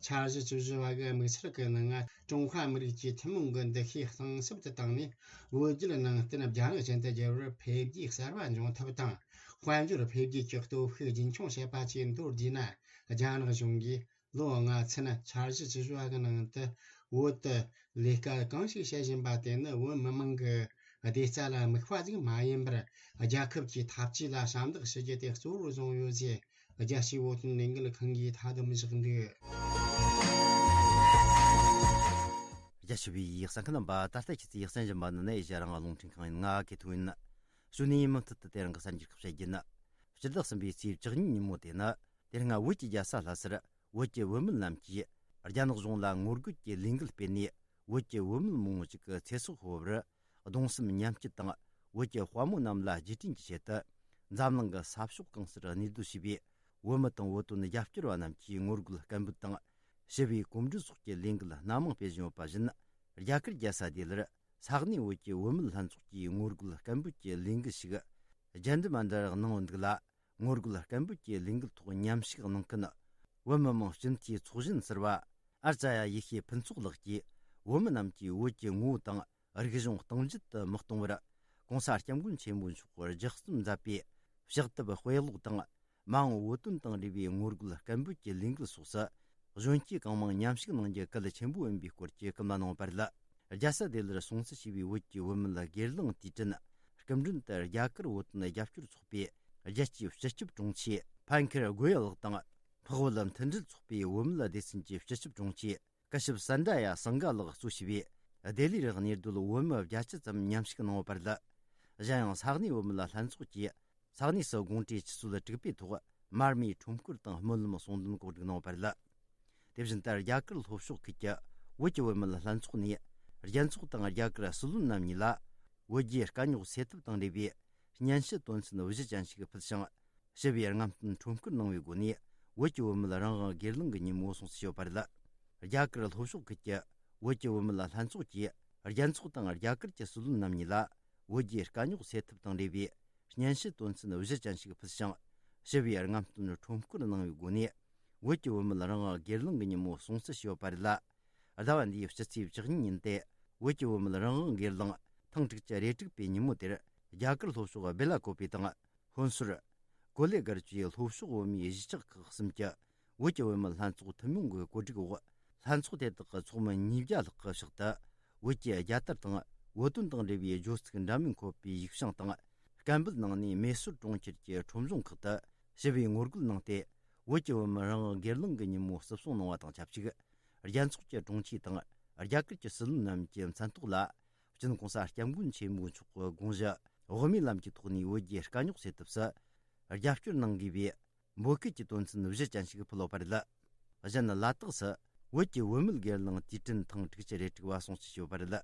འཆར་གཞི་བཅུ་བཞི་པ་གི་དམིགས་ཚད་ཀྱི་ནང་ང་ཀྲུང་ཧྭ་མི་རིགས་ཀྱི་ཐུན་མོང་གི་འདུ་ཤེས་གཏིང་ཟབ་ཏུ་བཏང་ནས། བོད་བརྒྱུད་ནང་བསྟན་རྒྱ་ནག་ཅན་དུ་བསྒྱུར་བར་འཕེལ་རྒྱས་གསར་པ་འབྱུང་ཐབས་དང་། དཔལ་འབྱོར་འཕེལ་རྒྱས་ཀྱི་སྟོབས་ཤུགས་རྒྱུན་འཁྱོངས་བྱེད་པ་བཅས་མདོར་བསྡུས་ན། རྒྱ་ནག་གཞུང་གིས་ལོ་ལྔ་ཚུན་འཆར་གཞི་བཅུ་བཞི་པ་གི་ནང་དུ་བོད་དུ་ལས་ཀ་གང་ཞིག་བྱེད་བཞིན་པ་དེ་ནི་བོད་མི་མང་གི་བདེ་རྩ་ལ་དམིགས་པ་ཟིག་མ་ཡིན་པར། རྒྱལ་ཁབ་ཀྱི་འཐབ་ཇུས་ལ་ཞབས་འདེགས་ཞུ་རྒྱུ་དེ་གཙོ་བོར་བཟུང་ཡོད་ཅེས་རྒྱལ་སྤྱིའི་བོད་དོན་ལས་འགུལ་ཁང་གིས་མཐའ་སྡོམ་བཞག་འདུག། རྒྱ་ཆེ་བའི་གསན་མཁན་རྣམ་པ། ད་ལྟ་ཁྱེད་ཚོས་གསན་བཞིན་པ་ནི་ནས་ཨེ་ཤ་ཡ་རང་དབང་རླུང་འཕྲིན་ཁང་ཡིན། ང་གི་ཐུག་ཡིན། གཞུག་ནས་མུ་མཐུད་དུ་དེ་རིང་གི་གསར་འགྱུར་ཁག་བཤད་རྒྱུ་ཡིན། སྤྱི་ཟླ་གསུམ་པའི་ཚེས་བཅུ་གཉིས་ཉིན་མོ་དེ་ནི། དེ་སྔ་བོད་ཀྱི་རྒྱལ་ས་ལྷ་སར་བོད་ཀྱི་བུད་མེད་རྣམས་ཀྱིས་རྒྱ་ནག་གཞུང་ལ་ངོ་རྒོལ་གྱི་ལས་འགུལ་སྤེལ་ནས། བོད་ཀྱི་བུད་མེད་མང་བོ་ཞིག་གི་ཚེ་སྲོག་ཤོར་བར། གདུང་སེམས་མཉམ་སྐྱེད་དང་། བོད་ཀྱི་དཔའ་མོ་རྣམས་ལ་རྗེས་དྲན་གྱི་ཆེད་དུ། འཛམ་གླིང་གི་ས་ཕྱོགས་གང་སར་གནས་སྡོད་བྱས་པའི་བོད་མི་དང་བོད་དོན་རྒྱབ་སྐྱོར་བ་རྣམས་ཀྱིས་ངོ་རྒོལ་སྐད་འབོད་དང་། ཞི་བའི་གོམ་བགྲོད་སོགས་ཀྱི་ལས་འགུལ་སྣ་མང་སྤེལ་བཞིན་ཡོད་པ་བཞིན། རྒྱ་གར་རྒྱལ་ས་ལྡི་ལིར་ས་གནས་བོད་ཀྱི་བུད་མེད་ལྷན་ཚོགས་ཀྱིས་ངོ་རྒོལ་སྐད་འབོད་ཀྱི་ལས་འགུལ་ཞིག་ཇན་ཏི་མན་ཏར་གནང་འདུག་ལ། ངོ་རྒོལ་སྐད་འབོད་ཀྱི་ལས་འགུལ་ཐོག་མཉམ་ཞུགས་གནང་མཁན། བོད་མི་མང་སྤྱི་འཐུས་ཚོགས་གཞོན་ཟུར་པ་ཨར་ཙ་ཡ་ཡེ་ཤེས་ཕུན་ཚོགས་ལགས་ཀྱིས། བོད་མི་རྣམས་ཀྱིས་བོད་ཀྱི་ངོ་བོ་དང་། རིག་གཞུང་སྟངས་འཛིན་དུ་མི་གཏོང་བར། ྋགོང་ས་ྋསྐྱབས་མགོན་ཆེན་པོ་མཆོག་གི་ལྗགས་རྩོམ་མཛད་པའི་ཕྱག་དེབ་དཔེ་ཀློག་དང་། མ་འོངས་བོད་དོན་དང་འབྲེལ་བའི་ངོ་རྒོལ་སྐད་འབོད་ཀྱི་ལས་འགུལ་སོགས་སུ། གཞོན་སྐྱེས་གང་མང་མཉམ་ཞུགས་གནང་རྒྱུ་གལ་ཆེན་པོ་ཡིན་པའི་སྐོར་གྱི་སྐུལ་མ་གནང་བ་རེད། རྒྱལ་ས་ལྡི་ལིར་སོང་ཚུལ་ཞུས་པའི་བོད་ཀྱི་བུད་མེད་སྒེར་ལངས་དུས་དྲན། སྐུ་མགྲོན་དུ་རྒྱ་གར་བོད་དོན་རྒྱབ་སྐྱོར་ཚོགས་པའི་རྒྱལ་སྤྱིའི་སྤྱི་ཁྱབ་དྲུང་ཆེ་ཕན་ཁེར་གོ་ཡལ་ལགས་དང་། འཕགས་བོད་མཐུན་སྒྲིལ་ཚོགས་པའི་བུད་མེད་སྡེ་ཚན་གྱི་སྤྱི་ཁྱབ་དྲུང་ཆེ་ཀ་ཤིབ་སན་ཌ་ཡ་སིང་ག་ལགས་གཙོ་བྱས་པའི་ལྡི་ལིར་གནས་སྡོད་བོད་མི་བརྒྱད་ཅུ་ཙམ་མཉམ་ཞུགས་གནང་བ་རེད། གཞན་ཡང་ས་གནས་བུད་མེད་ལྷན་ཚོགས་ཀྱིས་ས་གནས་སུ་དགོང་དྲོའི་ཆུ་ཚོད་དྲུག་པའི་ཐོག་མར་མེའི་ཁྲོམ་སྐོར་དང་སྨོན་ལམ་གསུང་འདོན་གོ་སྒྲིག་གནང་བ་རེད། དེ་བཞིན་དུ་རྒྱ་གར་ལྷོ་ཕྱོགས་ཁུལ་གྱི་བོད་ཀྱི་བུད་མེད་ལྷན་ཚོགས་ནས་རྒྱལ་ཚོགས་དང་རྒྱ་གར་སྲིད་བློན་རྣམ་གཉིས་ལ་བོད་རྒྱའི་དཀའ་རྙོག་སེལ་ཐབས་དང་འབྲེལ་བའི་སྙན་ཞུ་དོན་ཚན་བཞི་ཅན་ཞིག་ཕུལ་ཞིང་། ཞི་བའི་རྔམ་སྟོན་ཁྲོམ་སྐོར་གནང་བའི་སྒོ་ནས་བོད་ཀྱི་བུད་མེད་རང་དབང་སྒེར་ལངས་ཀྱི་ཉིན་མོ་སྲུང་བརྩི་ཞུས་པ་རེད། རྒྱ་གར་ལྷོ་ཕྱོགས་ཁུལ་གྱི་བོད་ཀྱི་བུད་མེད་ལྷན་ཚོགས་ཀྱིས་རྒྱལ་ཚོགས་དང་རྒྱ་གར་གྱི་སྲིད་བློན་རྣམ་གཉིས་ལ་བོད་རྒྱའི་དཀའ་རྙོག་སེལ་ཐབས་དང་འབྲེལ་བའི་སྙན་ཞུ་དོན་ཚན་བཞི་ཅན་ཞིག་ཕུལ་ཞིང་། ཞི་བའི་རྔམ་སྟོན་ཁྲོམ་སྐོར་གནང་བའི་སྒོ་ནས་བོད་ཀྱི་བུད་མེད་རང་དབང་སྒེར་ལངས་ཀྱི་ཉིན་མོ་སྲུང་བརྩི་ཞུས་པ་རེད་ལ། ཟླ་བ་འདིའི་སྤྱི་ཚེས་བཅུ་གཉིས་ཉིན་ཏེ་བོད་ཀྱི་བུད་མེད་རང་དབང་སྒེར་ལངས་ཐེངས་དྲུག་ཅུ་རེ་དྲུག་པའི་ཉིན་མོ་དེར་རྒྱ་གར་ལྷོ་ཕྱོགས་སྦེ་ལ་ཀོ་པི་དང་། ཧོན་སུར། གོ་ལེ་གར་བཅས་ལྷོ་ཕྱོགས་བོད་མིའི་གཞིས་ཆགས་ཁག་གསུམ་གྱི་བོད་ཀྱི་བུད་མེད་ལྷན་ཚོགས་ཐུན་མོང་གི་གོ་སྒྲིག་འོག་ལྷན་ཚོགས་དེ་དག་གི་ཚོགས་མི་ཉིས་བརྒྱ་ལྷག་གི་ཕྱག་ཏུ་བོད་ཀྱི་རྒྱལ་དར་དང་བོད་དོན་དང་འབྲེལ་བའི་བརྗོད་ཚིག་འདྲ་མིན་འཁོད་པའི་ཡིག་བྱང་དང་། སྐད་འབོད་གནང་ནས་མེ་སོར་གྲོང་ཁྱེར་གྱི་ཁྲོམ་གཞུང་ཁག་ཏུ་ཞི་བའི་ངོ་རྒོལ་གནང་སྟེ། བོད་ཀྱི་བུད་མེད་རང་དབང་སྒེར་ལངས་ཀྱི་ཉིན་མོ་བརྩི་སྲུང་གནང་བ་དང་ཆབས་ཅིག་རྒྱལ་ཚོགས་ཀྱི་དྲུང་ཆེ་དང་རྒྱ་གར་གྱི་སྲིད་བློན་རྣམས་ཀྱི་མཚན་ཐོག་ལ། སྤྱི་ནོར་ྋགོང་ས་ྋསྐྱབས་མགོན་ཆེན་པོ་མཆོག་གི་དགོངས་གཞི་དབུ་མའི་ལམ་གྱི་ཐོག་ནས་བོད་རྒྱའི་དཀའ་རྙོག་སེལ་ཐབས་སུ་རྒྱབ་སྐྱོར་གནང་དགོས་པའི་འབོད་སྐུལ་གྱི་དོན་ཚན་བཞི་ཅན་ཞིག་ཕུལ་ཡོད་པ་རེད། གཞན་ལ་དྭགས་སུ་བོད་ཀྱི་བུད་མེད་སྒེར་ལངས་དུས་དྲན་ཐེངས་དྲུག་ཅུ་རེ་དྲུག་པ་སྲུང་བརྩི་ཞུས་པ་རེད།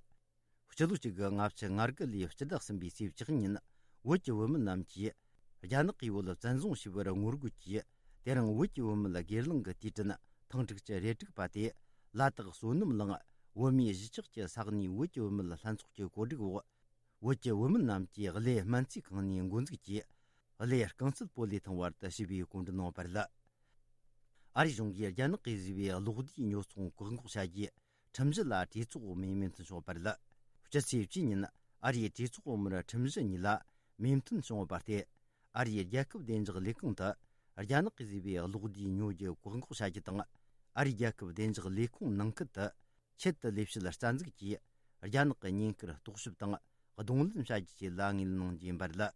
སྤྱི་ལོ་གཅིག་དགུ་ལྔ་བཅུ་ང་དགུ་ལོའི་སྤྱི་ཟླ་གསུམ་པའི་ཚེས་བཅུ་གཉིས་ཉིན་བོད་ཀྱི་བུད་མེད་རྣམས་ཀྱིས་རྒྱ་ནག་གིས་བོད་བཙན་བཟུང་བྱས་པར་ངོ་རྒོལ་གྱིས། དེ་རིང་བོད་ཀྱི་བུད་མེད་སྒེར་ལངས་ཀྱི་དུས་དྲན་ཐེངས་དྲུག་ཅུ་རེ་དྲུག་པ་དེ་ལ་དྭགས་བསོད་ནམས་གླིང་བོད་མིའི་གཞིས་ཆགས་ཀྱི་ས་གནས་བོད་ཀྱི་བུད་མེད་ལྷན་ཚོགས་ཀྱི་གོ་སྒྲིག་འོག་བོད་ཀྱི་བུད་མེད་རྣམས་ཀྱིས་གླེ་སྨན་རྩིས་ཁང་ནས་འགོ་འཛུགས་ཀྱིས་གླེ་རྐང་རྩེད་སྤོ་ལོའི་ཐང་བར་དུ་ཞི་བའི་གོམ་བགྲོད་གནང་བ་རེད། ཨ་རིའི་གཞུང་གིས་རྒྱ་ནག་གིས་བཟོས་པའི་གློག་རྡུལ་ཉོ་ཚོང་བཀག་འགོག་བྱ་རྒྱུའི་ཁྲིམས་གཞི་ལ་གྲོས་ཚོགས་འོག་མའི་མོས་མཐུན་བྱུང་བ་རེད། སྤྱི་ཚེས་བཅུ་ཉིན་ཨ་རིའི་གྲོས་ཚོགས་འོག་མར་ཁྲིམས་གཞི་གཉིས་ལ་མོས་མཐུན་བྱུང་བ་སྟེ། ཨ་རིའི་རྒྱལ་ཁབ་བདེ་འཇགས་ལས་ཁང་དུ་རྒྱ་ནག་གིས་བཟོས་པའི་གློག་རྡུལ་ཉོ་རྒྱུ་བཀག་འགོག་བྱ་རྒྱུ་དང་། ཨ་རིའི་རྒྱལ་ཁབ་བདེ་འཇགས་ལས་ཁུངས་ནང་ཁུལ་དུ་ཆེད་དུ་ལས་བྱེད་རྩ་འཛུགས་ཀྱིས་རྒྱ་ནག་གི་ཉེན་ཁར་རྟོག་ཞིབ་དང་གདོང་ལེན་བྱ་རྒྱུ་བཅས་ལ་ངོས་ལེན་གནང་རྒྱུ་ཡིན་པ་རེད།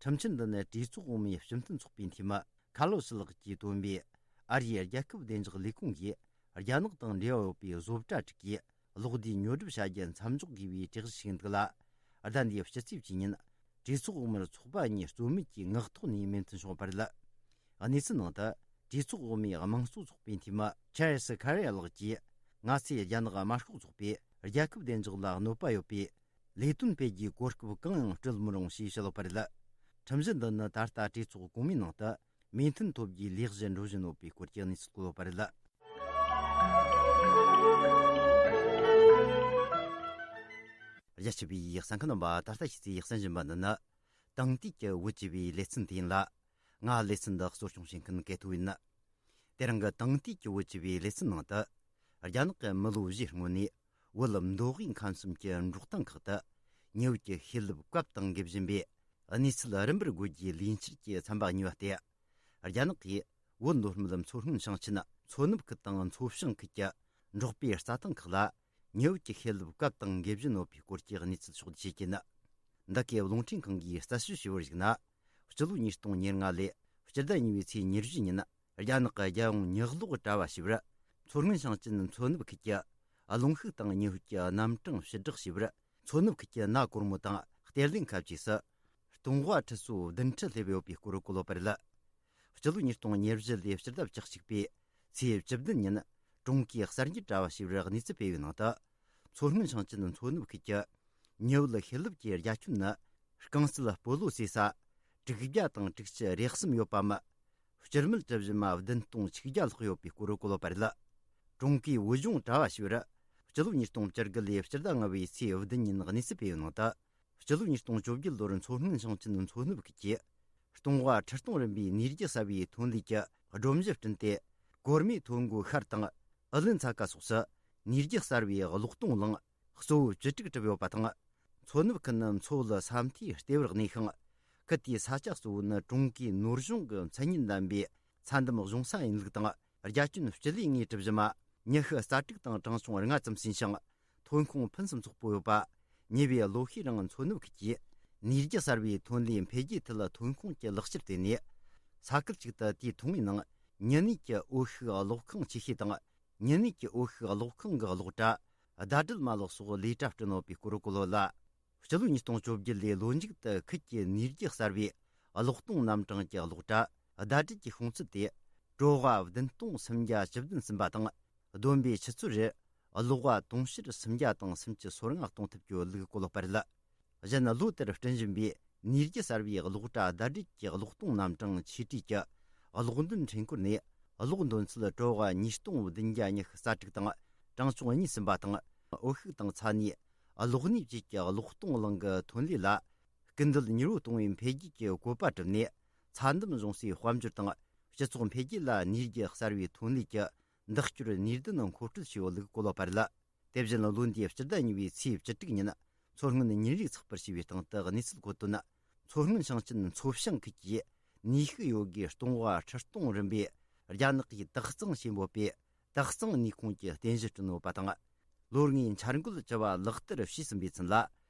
ཁྲིམས་འཆར་འདི་ནི་གྲོས་ཚོགས་འོག་མའི་སྤྱི་མཐུན་ཚོགས་པའི་འཐུས་མི་ཁ་ལོ་སི་ལགས་ཀྱིས་བཏོན་པའི་ཨ་རིའི་རྒྱལ་ཁབ་བདེ་འཇགས་ལས་ཁུངས་ཀྱིས་རྒྱ་ནག་དང་འབྲེལ་བ་ཡོད་པའི་བཟོ་གྲྭ་དྲུག་གིས་གློག་རྡུལ་ཉོ་སྒྲུབ་བྱ་རྒྱུ་མཚམས་འཇོག་དགོས་པའི་གྲོས་གཞི་ཞིག་ཡིན་འདུག་ལ། ཟླ་འདིའི་སྤྱི་ཚེས་བཅུ་ཉིན་གྲོས་ཚོགས་འོག་མར་ཚོགས་པ་གཉིས་རྩོད་མེད་ཀྱིས་ངག་ཐོག་ནས་མོས་མཐུན་བྱུང་བ་རེད། གནས་ཚུལ་ནང་དུ། གྲོས་ཚོགས་འོག་མའི་དམངས་གཙོ་ཚོགས་པའི་འཐུས་མི་ཆར་ལི་སི་ཁ་རེ་ཡ་ལགས་ཀྱིས། ང་ཚོས་རྒྱ་ནག་དམར་ཤོག་ཚོགས་པས་རྒྱལ་ཁབ་བདེ་འཇགས་ལ་གནོད་པ་ཡོད་པའི་ལས་དོན་སྤེལ་རྒྱུའི་གོ་སྐབས་གང་ཡང་སྤྲོད་མི་རུང་ཞེས་བཤད་ཡོད་པ་རེད། ཁྲིམས་གཞི་འདི་ནི་ད་ལྟ་གྲོས་ཚོགས་གོང་མའི་ནང་དུ་མོས་མཐུན་ཐོབ་རྒྱུའི་ལས་གཞི་འགྲོ་བཞིན་ཡོད་པའི་སྐོར་གྱི་གནས་ཚུལ་བཀོད་ཡོད་པ་རེད། རྒྱ་ཆེ་བའི་གསན་མཁན་རྣམ་པ། ད་ལྟ་ཁྱེད་ཚོས་གསན་བཞིན་པ་འདི་ནི། དེང་དུས་ཀྱི་བོད་ཅེས་པའི་ལེ་ཚན་དེ་ཡིན་ལ། ང་ལེ་ཚན་འདི་གཙོ་སྐྱོང་བྱེད་མཁན་སྐལ་ཐོ་ཡིན། དེ་རིང་གི་དེང་དུས་ཀྱི་བོད་ཅེས་པའི་ལེ་ཚན་ནང་དུ། རྒྱ་ནག་གི་མི་ལོ་བཞིའི་སྔོན་ནས་བོད་མདོ་དབུས་ཁམས་གསུམ་གྱི་འབྲོག་ཐང་ཁག་ཏུ་ཉེ་བོད་ཀྱི་ཤེས་ལྡབ་བཀབ་དང་འགེབས་བཞིན་པའི་གནས་ཚུལ་རིམ་པར་འགོད་རྒྱུའི་ལས་འཆར་གྱི་ཚན་པ་གཉིས་པ་སྟེ། རྒྱ་ནག་གིས་བོད་མདོ་སྨད་མཚོ་སྔོན་ཞིང་ཆེན་མཚོ་ནུབ་ཁུལ་དང་མཚོ་བྱང་ཁུལ་གྱི་འབྲོག་པའི་རྩྭ་ཐང་ཁག་ལ་ཉེ་བོད་ཀྱི་ཤེས་ལྡབ་བཀབ་དང་འགེབས་བཞིན་ཡོད་པའི་སྐོར་གྱི་གནས་ཚུལ་ཕྱོགས་བསྡུས་བྱེད་ཀྱིན། འདི་གའི་རླུང་འཕྲིན་ཁང་གིས་རྩད་ཞིབ་བྱས་པར་གཞིགས་ན། སྤྱི་ལོ་ཉིས་སྟོང་ཉེར་ལྔ་ལོའི་སྤྱི་ཟླ་གཉིས་པའི་ཚེས་ཉེར་བཞི་ཉིན། རྒྱ་ནག་གི་རྒྱལ་ཡོངས་ཉག་གློག་དྲ་བ་ཞེས་པར། མཚོ་སྔོན་ཞིང་ཆེན་མཚོ་ནུབ་ཁུལ་གྱི་རླུང་ཤུགས་དང་ཉི་ཧོད་ཀྱི་རྣམ་གྲངས་ཕྱིར་བསྒྲགས་ཞེས་པར། མཚོ་ནུབ་ཁུལ་གྱི་གནའ་སྒོར་མོ་དང་གཏེར་ལེན་ཁ་བཅས་སུ། སྟོང་བ་ཁྲི་ཚོ་བདུན་ཁྲི་སླེབས་ཡོད་པའི་སྐོར་བཀོད་ཡོད་པ་རེད། སྤྱི་ལོ་ཉིས་སྟོང་ཉེར་བཞི་ལོའི་སྤྱི་ཟླ་བཅུ་གཅིག་པའི་ཚེས་བཅུ་བདུན་ཉིན། ཀྲུང་གོའི་གསར་འགྱུར་དྲ་བ་ཞེས་པར་གནས་ཚུལ་སྤེལ་བའི་ནང་དུ། མཚོ་སྔོན་ཞིང་ཆེན་མཚོ་ནུབ་ཁུལ་གྱི་ཉེ་བོད་ཤེས་ལྡབ་ཀྱི་རྒྱ་ཁྱོན་ནི། རྐང་རྩེད་སྤོ་ལོ་རྩེ་ས་དྲུག་བརྒྱ་དང་དྲུག་ཅུ་རེ་གསུམ་ཡོད་པའམ། སྤྱི་མི་གྲུ་བཞི་མ་བདུན་སྟོང་ཆིག་བརྒྱ་ལྷག་ཡོད་པའི་སྐོར་བཀོད་ཡོད་པ་རེད། ཀྲུང་གོའི་བོད་ལྗོངས་དྲ་བ་ཞེས་པར། སྤྱི་ལོ་ཉིས་སྟོང་བཅུ་དགུ་ལོའི་སྤྱི་ཟླ་ལྔ་པའི་ཚེས་བདུན་ཉིན་གནས་ཚུལ་སྤེལ་བའི་ནང་དུ། སྤྱི་ལོ་ཉིས་སྟོང་བཅོ་བརྒྱད་ལོར་མཚོ་སྔོན་ཞིང་ཆེན་མཚོ་ནུབ་ཁུལ་གྱིས། སྟོང་བ་ཁྲི་སྟོང་རིམ་པའི་ནུས་རྒྱུ་གསར་པའི་ཐོན་ལས་ཀྱི་སྒྲོམ་གཞི་བསྐྲུན་ཏེ། གོར་མོའི་ཐོན་སྒོ་ཤར་དང་། ཨུ་ལུན་ཚ་ཁ་སོགས་སུ་ནུས་རྒྱུ་གསར་པའི་གློག་གཏོང་རླངས་གཙོ་བོ་བཅུ་དྲུག་གྲུབ་ཡོད་པ་དང་། མཚོ་ནུབ་ཁུལ་ནི་མཚོ་བོད་ས་མཐོའི་ལྟེ་བར་གནས་ཤིང་། ཁུལ་དེའི་ས་ཆ་གཙོ་བོ་ནི་ཀྲུང་གོའི་ནོར་གཞུང་གི་མཚན་སྙན་ལྡན་པའི་ཚྭ་འདམ་གཞུང་ས་ཡིན་ལུགས་དང་། རྒྱ་ཁྱོན་སྤྱི་ལེ་ལྔའི་གྲུ་བཞི་མ། ཉི་ཤུ་རྩ་དྲུག་དང་གྲངས་ཆུང་ལྔ་ཙམ་ཟིན་ཞིང་། ཐོན་ཁུངས་ཕུན་སུམ་ཚོགས་པོ་ཡོད་པ། ཉེ་བའི་ལོ་ཤས་རིང་མཚོ་ནུབ་ཁུལ་གྱིས་ནུས་རྒྱུ་གསར་པའི་ཐོན་ལས་འཕེལ་རྒྱས་ཐད་ཐོན་ཁུངས་ཀྱི་ལག་ཁྱེར་བཏོན་ནས། ས་ཁུལ་གཅིག་ཏུ་དུས་ཐུང་བའི་ནང་མྱི་ནུས་ཀྱི་འོད་ཤུགས་གློག་ཁང་ཆེ་ཤོས་དང་། མྱི་ནུས་ཀྱི་འོད་ཤུགས་གློག་ཁང་གི་གློག་དྲ་ཟླ་སྒྲིལ་མ་ལག་སོགས་ལས་གྲྭ་བསྐྲུན་ཡོད་པའི་སྐོར་བཀོད་ཡོད་ལ། སྤྱི་ལོ་ཉིས་སྟོང་བཅོ་བརྒྱད་ལོའི་ལོ་མཇུག་ཏུ་ཁུལ་གྱི་ནུས་རྒྱུ་གསར་པའི་གློག་གཏོང་རྣམ་གྲངས་ཀྱི་གློག་དྲ་ཟླ་སྒྲིལ་གྱི་ཤོང་ཚད་དེ་གྲོ་བ་བདུན་སྟོང་སུམ་བརྒྱ་བཅུ་བདུན་ཟིན་པ་དང་། བསྡོམས་པས་ཆུ་ཚོད་རེར་གློག་བ་དུང་ཕྱུར་སུམ་བརྒྱ་དང་སུམ་ཅུ་སོ་ལྔ་གཏོང་ཐུབ་རྒྱུ་ལུགས་བཀོད་ཡོད་པ་རེད། གཞན་ལོ་ལྟར་བསྐྲུན་བཞིན་པའི་ནུས་རྒྱུ་གསར་པའི་གློག་དྲ་ཟླ་སྒྲིལ་གྱི་གློག་གཏོང་རྣམ་གྲངས་ཆེ་གྲས་ཀྱི་གློག་འདོན་འཕྲུལ་འཁོར་ནས་གློག་འདོན་ཚད་གྲོ་བ་ཉིས་སྟོང་བདུན་བརྒྱ་ཉི་ཤུ་རྩ་དྲུག་དང་གྲངས་ཆུང་གཉིས་ཟིན་པ་དང་། འོད་ཤུགས་དང་ཚྭ་ནས་གློག་ནུས་བཅས་ཀྱི་གློག་གཏོང་རླངས་ཀྱི་ཐོན་ལས་ལ་སྐུལ་འདེད་མྱུར་བོ་གཏོང་བའི་འཕེལ་རྒྱས་ཀྱི་བཀོད་པ་བསྒྲུབས་ནས། ཚྭ་འདམ་གཞུང་སའི་དཔལ་འབྱོར་དང་སྤྱི་ཚོགས་འཕེལ་རྒྱས་ལ་ནུས་རྒྱུ་གསར་པའི་ཐོན་ལས་ཀྱི་འདེགས་སྐྱོར་ནུས་ལྡན་མཁོ་སྤྲོད་བྱས་ཡོད་ལུགས་བཀོད་ཡོད་པ་རེད། དེ་བཞིན་ལོ་འདིའི་སྤྱི་ཟླ་གཉིས་པའི་ཚེས་བཅུ་དྲུག་ཉིན་མཚོ་སྔོན་ཉིན་རེའི་ཚགས་པར་ཞེས་པའི་སྟེང་དུ་གནས་ཚུལ་འཁོད་དོན། མཚོ་སྔོན་ཞིང་ཆེན་མཚོ་བྱང་ཁུལ་གྱིས་ནུས་ཤུགས་ཡོད་རྒུའི་སྟོང་བ་ཁྲི་སྟོང་རིམ་པའི་རྒྱ་ནག་གིས་དག་གཙང་ཞེས་འབོད་པའི་དག་གཙང་ནུས་ཁུངས་ཀྱི་རྟེན་གཞི་བསྐྲུན་ཡོད་པ་དང་། ལོ་ལྔའི་འཆར་འགོད་བཅུ་བ་ལག་བསྟར་བྱས་ཟིན་པའི་ཚུན་ལ།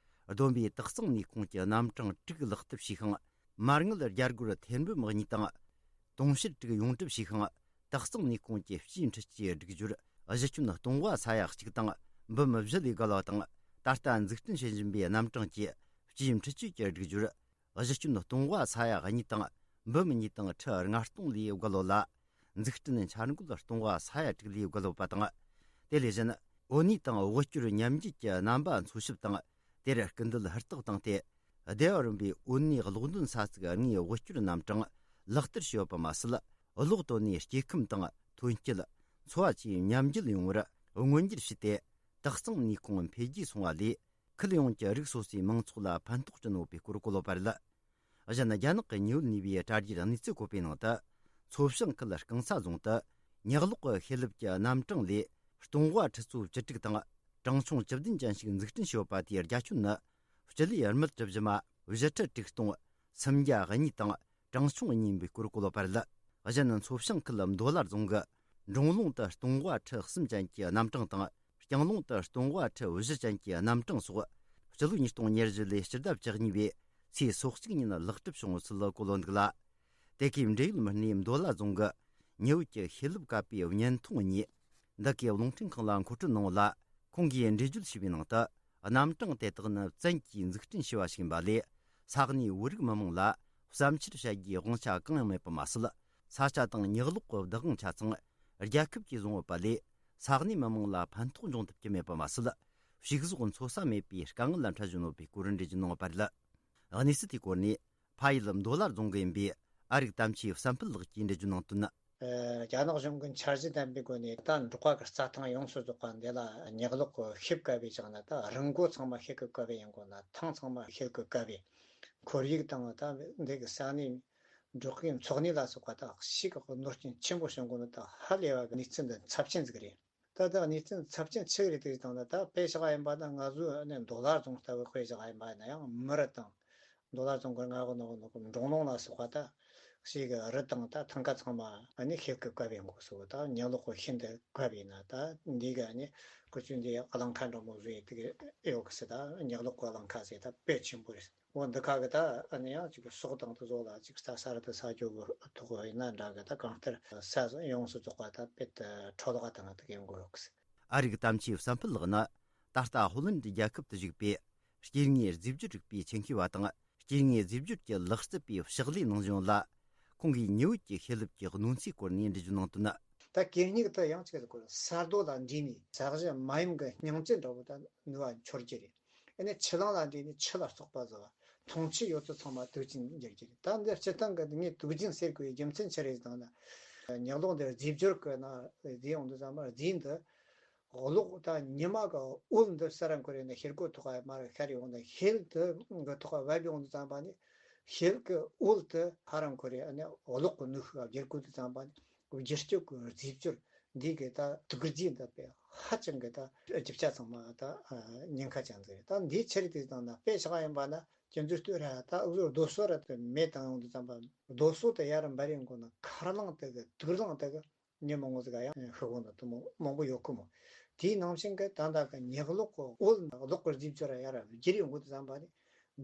བསྡོམས་པས་དག་གཙང་ནུས་ཁུངས་ཀྱི་རྣམ་གྲངས་དྲུག་ལག་བསྟར་བྱས་ཤིང་། མ་དངུལ་རྒྱ་སྒོར་ཐེར་འབུམ་གཉིས་དང་། དུང་ཕྱུར་དྲུག་ཡོངས་གྲུབ་བྱས་ཤིང་། དག་གཙང་ནུས་ཁུངས་ཀྱི་སྤྱིའི་འཕྲུལ་ཆས་སྒྲིག་སྦྱོར་གཞི་ཁྱོན་སྟོང་བ་ས་ཡ་གཅིག་དང་འབུམ་བཞི་ལས་བརྒལ་བ་དང་། ད་ལྟ་འཛུགས་སྐྲུན་བྱེད་བཞིན་པའི་རྣམ་གྲངས་ཀྱི་སྤྱིའི་འཕྲུལ་ཆས་ཀྱི་སྒྲིག་སྦྱོར་གཞི་ཁྱོན་སྟོང་བ་ས་ཡ་གཉིས་དང་འབུམ་གཉིས་དང་ཁྲི་ལྔ་སྟོང་ལས་བརྒལ་ཡོད་ལ། འཛུགས་སྐྲུན་འཆར་འགོད་སྟོང་བ་ས་ཡ་དྲུག་ལས་བརྒལ་ཡོད་པ་དང་། དེ་ལས་གཞན། འོད་ནུས་དང་དབུལ་སྐྱོར་མཉམ་འབྲེལ་གྱི་རྣམ་པ་འཚོལ་ཞིབ་དང་། དེར་སྐུལ་འདེད་ཧུར་ཐག་བཏང་སྟེ། སྡེ་བ་རིམ་པའི་འོད་ནུས་གློག་འདོན་ས་ཚིགས་དངོས་དབུལ་སྐྱོར་རྣམ་གྲངས་ལག་བསྟར་བྱས་ཡོད་པ་མ་ཟད། གློག་བཏོན་ནས་སྐྱེ་ཁམས་དང་ཐོན་སྐྱེད། འཚོ་བ་བཅས་མཉམ་འབྲེལ་ཡོང་བར་མངོན་འགྱུར་བྱས་ཏེ། དག་གཙང་ནུས་ཁུངས་འཕེལ་རྒྱས་སོང་བ་ལས། ཁུལ་ཡོངས་ཀྱི་རིགས་སོ་སོའི་མང་ཚོགས་ལ་ཕན་ཐོགས་བྱུང་ཡོད་པའི་སྐོར་བཀོད་ཡོད་པ་རེད། གཞན། རྒྱ་ནག་གི་ཉེ་བོད་ནུས་པའི་དྲ་རྒྱའི་གནས་ཚུལ་བཀོད་པའི་ནང་དུ། མཚོ་བྱང་ཁུལ་རྐང་ཚ་རྫོང་དུ་ཉག་གློག་གི་ཤེལ་ལེབ་ཀྱི་རྣམ་གྲངས་ལས་སྟོང་བ་ཁྲི་ཚོ་བཅུ་དྲུག་དང་གྲངས་ཆུང་བཅུ་བདུན་ཅན་ཞིག་འཛུགས་སྐྲུན་བྱས་ཡོད་པ། དེའི་རྒྱ་ཁྱོན་ནི་སྤྱི་ལེ་དམར་གྲུ་བཞི་མ་བཞི་ཁྲི་དྲུག་སྟོང་སུམ་བརྒྱ་གཉིས་དང་གྲངས་ཆུང་གཉིས་ཡིན་པའི་སྐོར་བཀོད་ཡོད་པ་རེད། གཞན། མཚོ་བྱང་ཁུལ་མདོ་ལ་རྫོང་གི་འབྲོང་ལུང་དུ་སྟོང་བ་ཁྲི་གསུམ་ཅན་གྱི་རྣམ་གྲངས་དང་། རྐྱང་ལུང་དུ་སྟོང་བ་ཁྲི་བཞི་ཅན་གྱི་རྣམ་གྲངས་སོགས། སྤྱི་ལོ་ཉིས་སྟོང་ཉེར་བཞི་ལོའི་སྤྱི་ཟླ་བཅུ་གཉིས་པའི་ཚེས་སོ་གཅིག་ཉིན་ལག་བསྟར་བྱུང་ཚུལ་བཀོད་ཡོད་འདུག་ལ། དེ་གའི་འབྲེལ་ཡོད་མི་སྣས་མདོ་ལ་རྫོང་གི་ཉེ་བོད་ཀྱི་ཤེས་ལེབ་བཀབ་པའི་བརྙན་ཐུང་གཉིས། འདི་གའི་རླུང་འཕྲིན་ཁང་ལ་མཁོ་སྤྲོད་གནང་ཡོད་ལ། ཁོང་གིས་འགྲེལ་བརྗོད་བྱས་པའི་ནང་དུ། རྣམ་གྲངས་དེ་དག་ནི་བཙན་གྱིས་འཛུགས་སྐྲུན་བྱས་པ་ཞིག་ཡིན་པ་ལས། ས་གནས་བོད་རིགས་མི་མང་ལ་བསམ་འཆར་བཤད་རྒྱུའི་དབང་ཆ་གང་ཡང་མེད་པ་མ་ཟད། ས་ཆ་དང་ཉག་ལོག་གི་བདག་དབང་ཆ་ཚང་རྒྱལ་ཁབ་ཀྱིས་བཟུང་ཡོད་པ་ལས། ས་གནས་མི་མང་ལ་ཕན་ཐོགས་འབྱུང་ཐུབ་ཀྱི་མེད་པ་མ་ཟད། ཕྱུགས་ཟོག་འཚོ་ས་མེད་པའི་དཀའ་ངལ་ལ་འཕྲད་བཞིན་ཡོད་པའི་སྐོར་འགྲེལ་བརྗོད་གནང་བ་རེད། གནས་ཚུལ་དེའི་སྐོར་ནས་ཕ་ཡུལ་མདོ་ལ་རྫོང་གི་ཡིན་པའི་ཨ་རིག་དམ་ཆོས་བསམ་འཕེལ་ལགས་ཀྱིས་འགྲེལ་བརྗོད་གནང་དོན། རྒྱ་ནག་གཞུང་གི་འཆར་གཞི་ལྡན་པའི་སྒོ་ནས། ད་འབྲོག་པ་གི་རྩྭ་ཐང་ཡོངས་སུ་རྫོགས་པ་འདི་ལ་ཉག་ལོག་གི་ཤེལ་བཀབ་པའི་བྱས་ན། ད་རི་མགོ་ཚང་མ་ཤེལ་གི་བཀབ་པའི་ཡིན་དགོས་ན། ཐང་ཚང་མ་ཤེལ་གི་བཀབ་པའི་ཁོར་ཡུག་དང་། ད་འདི་གི་ས་གནས་འབྲོག་པའི་འཚོ་གནས་ལ་སོགས་པ་ད་ཞིག་གི་གནོད་སྐྱོན་ཆེན་པོ་བྱུང་དགོས་ན། ད་ཧ་ལས་པ་གི་གནས་ཚུལ་འདི་ཚབས་ཆེན་ཟིག་རེད། ད་ལྟ་གནས་ཚུལ་ཚབས་ཆེན་ཆི་རེད་དེ་དང་། ད་ལྟ་དཔེ་བཞག་ཡིན་པ་ན། ང་ཚོའི་ནི་མདོ་ལ་རྫོང་ལྟ་བུ་དཔེ་བཞག་ཡིན་པ་ན་ཡང་། མི་རི་དང་མདོ་ལ་རྫོང་གི་མངའ་འོག་ནང་ནང་གི་འབྲོང་ལུང་ལ་སོགས་པ། ད་ཞིག་གི་རི་དང་ད་ཐང་ག་ཚང་མ་ནི་ཤེལ་གི་བཀབ་ཡིན་དགོས་སོ། ད་ཉག་ལོག་གི་ཤེལ་འདི་བཀབ་ཡིན་ན། ད་འདི་གི་ནི་ཁོ་ཚོས་འདི་གླིང་ཁ་འདྲ་མོ་བཟོས་ཡིན་དེ་གི་ཡོད་གི་ཟེར། ད་ཉག་ལོག་གི་གླིང་ཁ་ཟེར། ད་དཔེ་ཆེན་པོ་རེད། འོ་འདི་ཁ་གི་ད་ཨ་ནི་ཡང་ཅིག་ཟོག་དང་དེ་ཚོ་ལ་ཅིག་རྩྭ་ས་རི་དེ་ཟ་རྒྱུ་གི་ཐོག་ཡིན་ན་འདྲ་གི། ད་གང་ལྟར་ས་ཡོངས་སུ་རྫོགས་པ་ད་དཔེ་ད་འཕྲོ་བརླག་དང་དེ་གི་འགོ་ཡོད་གི། ཨ་རིག་དམ་ཆོས་བསམ་འཕེལ་ལགས་ནི་ད་ལྟ་ཧོ་ལན་གྱི་རྒྱལ་ཁབ་ཏུ་བཞུགས་པའི་སྐྱེ་དངོས་རྫས་སྦྱོར་རིག་པའི་ཆེད་མཁས་པ་དང་། སྐྱེ་དངོས་རྫས་སྦྱོར་གྱི་ལག་རྩལ་པའི་ཕྱག་ལས་གནང་བཞིན་ཡོད་ལ། ཁོང་གིས་ཉི་འོད་ཀྱི་ཤེལ་ལེབ་ཀྱི་གནོད་འཚེའི་སྐོར་ནས་འགྲེལ་བརྗོད་གནང་དོན། ད་གད་སྙིགས་དེ་ཡང་གཅིག་གི་སྐོར། ས་རྡོ་ལ་འདྲེས་ནས་ས་གཞི་མ་ཡིན་གི་སྙིང་རྗེ་འདྲ་བོ་ད་ནུས་པ་འཆོར་གྱི་རེད། ཨ་ནི་ཆུ་ལང་ལ་འདྲེས་ནས་ཆུ་ལ་སོགས་པ་བཟོ་བ། འཐུང་ཆུ་ཡོད་ཚད་ཚང་མ་དུག་ཅན་འགྱུར་གྱི་རེད། ད་འདི་སྤྱིར་བཏང་གི་ངས་དུག་ཅན་ཟེར་དགོས་པའི་རྒྱུ་མཚན་ཆི་རེད་ཟེར་ན། ཉག་ལོག་འདི་རྫས་སྦྱོར་གི་ནང་རྫས་ཡོང་དུས་ཙམ་པ། རྫས་འདི་གློག་ད་ཉི་མ་གི་འོད་འདི་ས་ར་འཁོར་ཡིན་ན་ཤེལ་སྒོ་ཐོག་ག་མར་ཤར་ཡོང་ན། ཤེལ་དེ་གི་ཐོག་ག་བབས་ཡོང་དུས་ཙམ་པ་ནི། ཤེལ་གི་འོད་དེ་ཧ་ར་འཁོར་ཡིན་ན་གློག་གི་ནུས་ཤུགས་བསྒྱུར་དགོས་དུས་ཙམ་པ་ནི། བསྒྱུར་བཅོས་ཀྱི་རྫས་སྦྱོར་འདི་གི་ད་དུག་རྫས་འདི་དཔེ་ཧ་ཅང་གི་ད་རྒྱུ་ཆ་ཚང་མ་ད་ཉེན་ཁ་ཅན་ཟིག་རེད། ད་འདིའི་ཕྱིར་དེ་དང་ན་དཔེ་བཞག་ཡིན་པ་ན། ཁྱེད་ཚོས་ལྟོས་ར། ད་འུ་ཚོར་རྡོ་སོལ་ར་དེ་མེ་བཏང་ཡོང་དུས་ཙམ་པ། རྡོ་སོལ་དེ་ཡར་འབར་ཡོང་དགོས་ན། འཁར་རླངས་དེ་གི་དུག་རླངས་དེ་གི་མི་མང་པོ་ཟིག་ག་ཡང་ཤི་གོ་ནི་དེ་མོ་མང་པོ་ཡོད་གི་མོ། དེའི་ནང་བཞིན་གི་ད་ལྟ་གི་ཉག་ལོག་གི་འོད་གློག་གི་རྫས་སྦྱོར་ཡར་བསྒྱུར་ཡོང་དགོས་དུས་ཙམ་པ་ནི།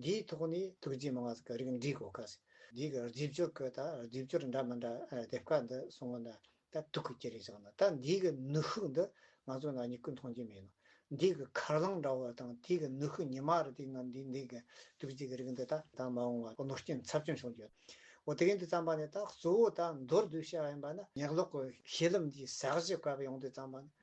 འདིའི་ཐོག་ནས་དུག་རྫས་མང་ང་ཟིག་གི་རིགས་འདྲེས་གོ་ཁ་ཟིག་འདི་གི་རྫས་སྦྱོར་གི་ད་རྫས་སྦྱོར་འདྲ་མི་འདྲ་སྡེབ་ཀ་འདི་སོང་ན། ད་དུག་གི་ཀྱི་རེད་བཞག་ན། ད་འདི་གི་ནུས་ཤུགས་འདི་ང་ཚོ་ན་མྱུ་གུ་མཐོང་རྒྱུ་མེད་ནོ། འདི་གི་འཁར་རླངས་འདྲ་བོ་དང་། དེ་གི་ནུས་ཤུགས་ཉི་མ་རུ་དེ་ན་འདི་འདི་གི་དུག་རྫས་གི་རིགས་འདི་ད་ད་མ་འོངས་པ་གནོད་སྐྱོན་ཚབས་ཆེན་བྱུང་རྒྱུ། འོ་དེ་གི་འདི་ཙམ་པ་ནས་ད་གཙོ་བོ་ད་མདོར་བསྡུས་བཤད་པ་ཡིན་པ་ན། ཉག་ལོག་གི་ཤེལ་ལེབ་འདི་ས་གཞི་བཀབ་ཡོང་དུས་ཙམ་པ་ནས།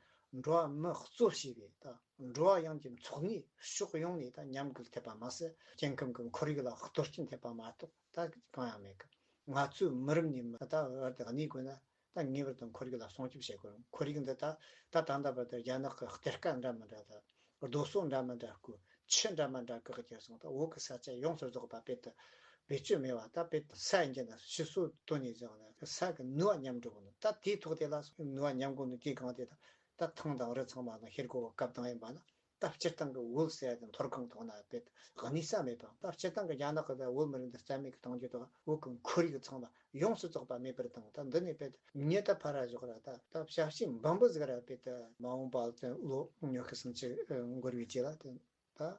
འགྲོ་བ་མི་གཙོ་བྱས་པའི་ད་འགྲོ་བ་ཡོངས་ཀྱི་འཚོ་གནས་ཕྱོགས་ཡོངས་ནས་ད་ཉམས་རྒུད་ཐེབས་པ་མ་ཟད། སྐྱེ་ཁམས་ཀྱི་ཁོར་ཡུག་ལ་གཏོར་སྐྱོན་ཐེབས་པ་མ་གཏོགས་ད་གང་ཡང་མེད་གི། ང་ཚོའི་མི་རབས་ནས་མི་ད་བར་དུ་གནས་དགོས་ན། ད་ངེས་པར་དུ་ཁོར་ཡུག་ལ་སྲུང་སྐྱོབ་བྱེད་དགོས། ཁོར་ཡུག་འདི་ད་ད་ད་ལྟ་བར་དུ་རྒྱ་ནག་གི་གཏེར་ཁ་འདྲ་མི་འདྲ་དང་། རྡོ་སོལ་འདྲ་མི་འདྲ་བརྐོས། ཆུ་འདྲ་མི་འདྲ་བཀག་གི་སོང་། ད་བོད་ཀྱི་ས་ཆ་ཡོངས་སུ་རྫོགས་པ་དཔེ་དེ་བེད་སྤྱོད་མེད་པ། ད་དཔེ་ས་ཡིན་གྱི་ན་ཕྱི་སོ་དོན་ནས་བཞག་ན་ས་གི་ནུས་པ་ཉམས་འགྲོ་གི་ནི། ད་དེའི་ཐོག་དེ་ལ་ནུས་པ་ཉམས་གོ་ནི་དེའི་སྒང་དེ་དང་། ད་ཐང་དང་རི་ཚང་མ་ལ་ཤེལ་སྒོ་བཀབ་བཏང་ཡིན་པ་ན། ད་སྤྱིར་བཏང་གི་འོད་ཟེར་ཡ་དེ་འཐོར་གང་ཐོག་ན་དཔེ་གནས་ས་མེད་པ། ད་སྤྱིར་བཏང་གི་རྒྱ་ནག་གི་ད་འོད་མི་རིགས་འདི་རྩ་མེད་ཀྱི་གཏོང་རྒྱུ་དང་། བོད་ཀྱི་ཁོར་ཡུག་ཚང་མ་ཡོངས་སུ་རྫོགས་པ་མེད་པར་བཏང་། ད་འདི་ནས་དཔེ་མྱི་ད་ཕར་ར་བཞག་ར། ད་ད་ཞབས་ཕྱི་འབུམ་པོ་ཟིག་ར་དཔེ་ད་མ་འོངས་པ་ལ་ལོ་ཉི་ཤུ་སུམ་ཅུ་འགོར་བའི་རྗེས་ལ་དེ། ད་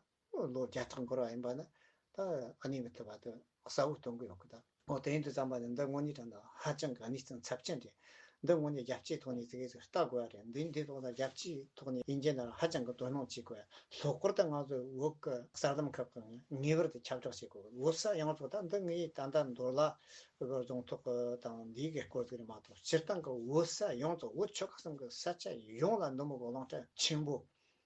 ལོ་བརྒྱ་ཕྲག་འགོར་བ་ཡིན་པ་ན། ད་ཨ་ནི་མི་ཐུབ་པ་དེ་གསལ་བོ་སྟོན་གི་ཡོད་གི། ད་འོ་དེ་ཡིན་དུས་ཙམ་པ་ནི་འདི་དངོས་གནས་དྲང་གནས་ཧ་ཅང་གི་གནས་ཚུལ་ཚབས་ཆེན་རེད། འདི་དངོས་གནས་རྒྱལ་སྤྱིའི་ཐོག་ནས་ཙི་གེ་ཟིག་ལྟ་དགོས་པ་རེད། འདི་འདི་ཐོག་ན་རྒྱལ་སྤྱིའི་ཐོག་ནས་ཡིན་གྱི་ན་ཧ་ཅང་གི་དོ་སྣང་བྱེད་དགོས། ལྷག་པར་དུ་ང་ཚོ་བོད་ཀྱི་གསར་དམ་ཁག་གི་ངེས་པར་དུ་ཁྱབ་བསྒྲགས་བྱེད་དགོས། བོད་ས་ཡོངས་རྫོགས། ད་འདི་ངས་ད་ལྟ་མདོ་ལ་གི་རྫོང་ཐོག་གི་དང་འདིའི་གི་སྐོར་ཟིག་རེད་མ་གཏོགས། སྤྱིར་བཏང་གི་བོད་ས་ཡོངས་རྫོགས། བོད་ཆོལ་ཁ་གསུམ་གི་ས་ཆ་ཡོངས་ལ་འདི་མོ་གི་བླང་བྱ་ཆེན་པོ།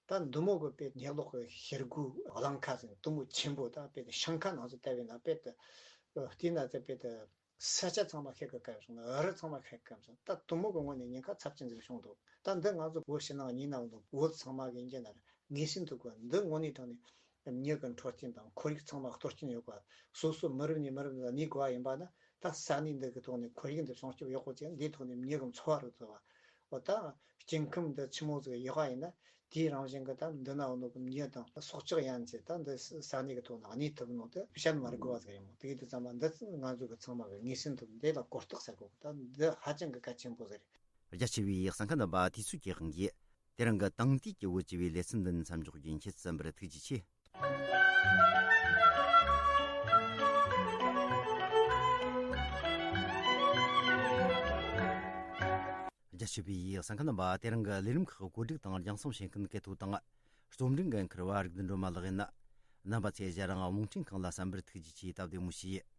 ད་འདི་མོ་གི་དཔེ་ཉག་ལོག་གི་ཤེལ་སྒོའི་གླིང་ཁ་ཟེར་ན་དེ་མོ་ཆེན་པོ། ད་དཔེ་ཤིང་ཁ་ནང་ཚོ་ལྟ་བས་ན་དཔེ་དེ་བལྟས་ན་ཚེ་དཔེ་དེ་ས་ཆ་ཚང་མ་ཤེལ་གི་བཀབ་སོང་། རི་ཚང་མ་ཤེལ་བཀབ་སོང་། ད་དེ་མོ་གི་ངོས་ནས་ཉེན་ཁ་ཚབས་ཆེན་ཟིག་བྱུང་འདུག། ད་འདི་ང་ཚོ་བོད་ཕྱི་ནང་གཉིས་ན་འདུག། བོད་ཚང་མ་གི་ཡིན་གྱི་ན་རེད། ངེས་ཤེས་ཐུབ་དགོས། འདི་དངོས་གནས་དྲང་གནས་མྱི་གི་འཕྲོད་བསྟེན་དང་ཁོར་ཡུག་ཚང་མ་གཏོར་སྐྱོན་ཡོད་པ། སོ་སོ་མི་རབས་ནས་མི་རབས་ལ་གནས་དགོས་པ་ཡིན་པ་ན། ད་ས་གནས་འདི་གི་ཐོག་ནས་ཁོར་ཡུག་འདི་སྲུང་སྐྱོབ་ཡག་པོ་བྱས། འདིའི་ཐོག་ནས་མྱི་གི་འཚོ་བ་རུ་བཟོ་བ། འོ་ད་སྐྱེ་ཁམས་འདི་ཆི་མོ་ཟིག་ཡག་པ་ཡིན་ན། དེའི་རང་བཞིན་གི་ད་འདི་ན་འོ་ནོ་གི་མྱི་དང་སྲོག་ཆགས་ཡན་ཆད་ད་འདི་ས་གནས་གི་ཐོག་ན་གནས་ཐུབ་ནོ་དེ་བཤད་མ་དགོས་པ་ཟིག་ཡིན་མོ། དེ་གི་དུས་ཙམ་པ་འདི་ང་ཚོ་གི་ཚང་མ་གི་ངེས་ཤེས་ཐུབ། འདི་ལ་གོ་རྟོགས་ཟེར་དགོས། ད་འདི་ཧ་ཅང་གི་གལ་ཆེན་པོ་ཟིག་རེད། རྒྱ་ཆེ་བའི་གསན་མཁན་རྣམ་པ། དུས་ཚོད་ཀྱི་དབང་གིས་དེ་རིང་གི་དེང་དུས་ཀྱི་བོད་ཅེས་པའི་ལེ་ཚན་འདི་ནི་མཚམས་འཇོག་རྒྱུ་ཡིན། ཁྱེད་ཚོ་ཚང་མར་ཐུགས་རྗེ་ཆེ། རྒྱ་ཆེ་བའི་གསན་མཁན་རྣམ་པ། དེ་རིང་གི་ལས་རིམ་ཁག་གོ་སྒྲིག་དང་རྒྱང་སྲིང་བྱེད་མཁན་སྐལ་ཐོག་དང་། རྩོམ་སྒྲིག་འགན་འཁུར་བ་རིག་ལྡན་སྒྲོལ་མ་ལགས་ཡིན། རྣམ་པ་ཚོས་ཞལ་རང་རླུང་འཕྲིན་ཁང་ལ་གསན་པར་ཐུགས་རྗེ་ཆེ། སྟབས་བདེ་མོ་བྱོས།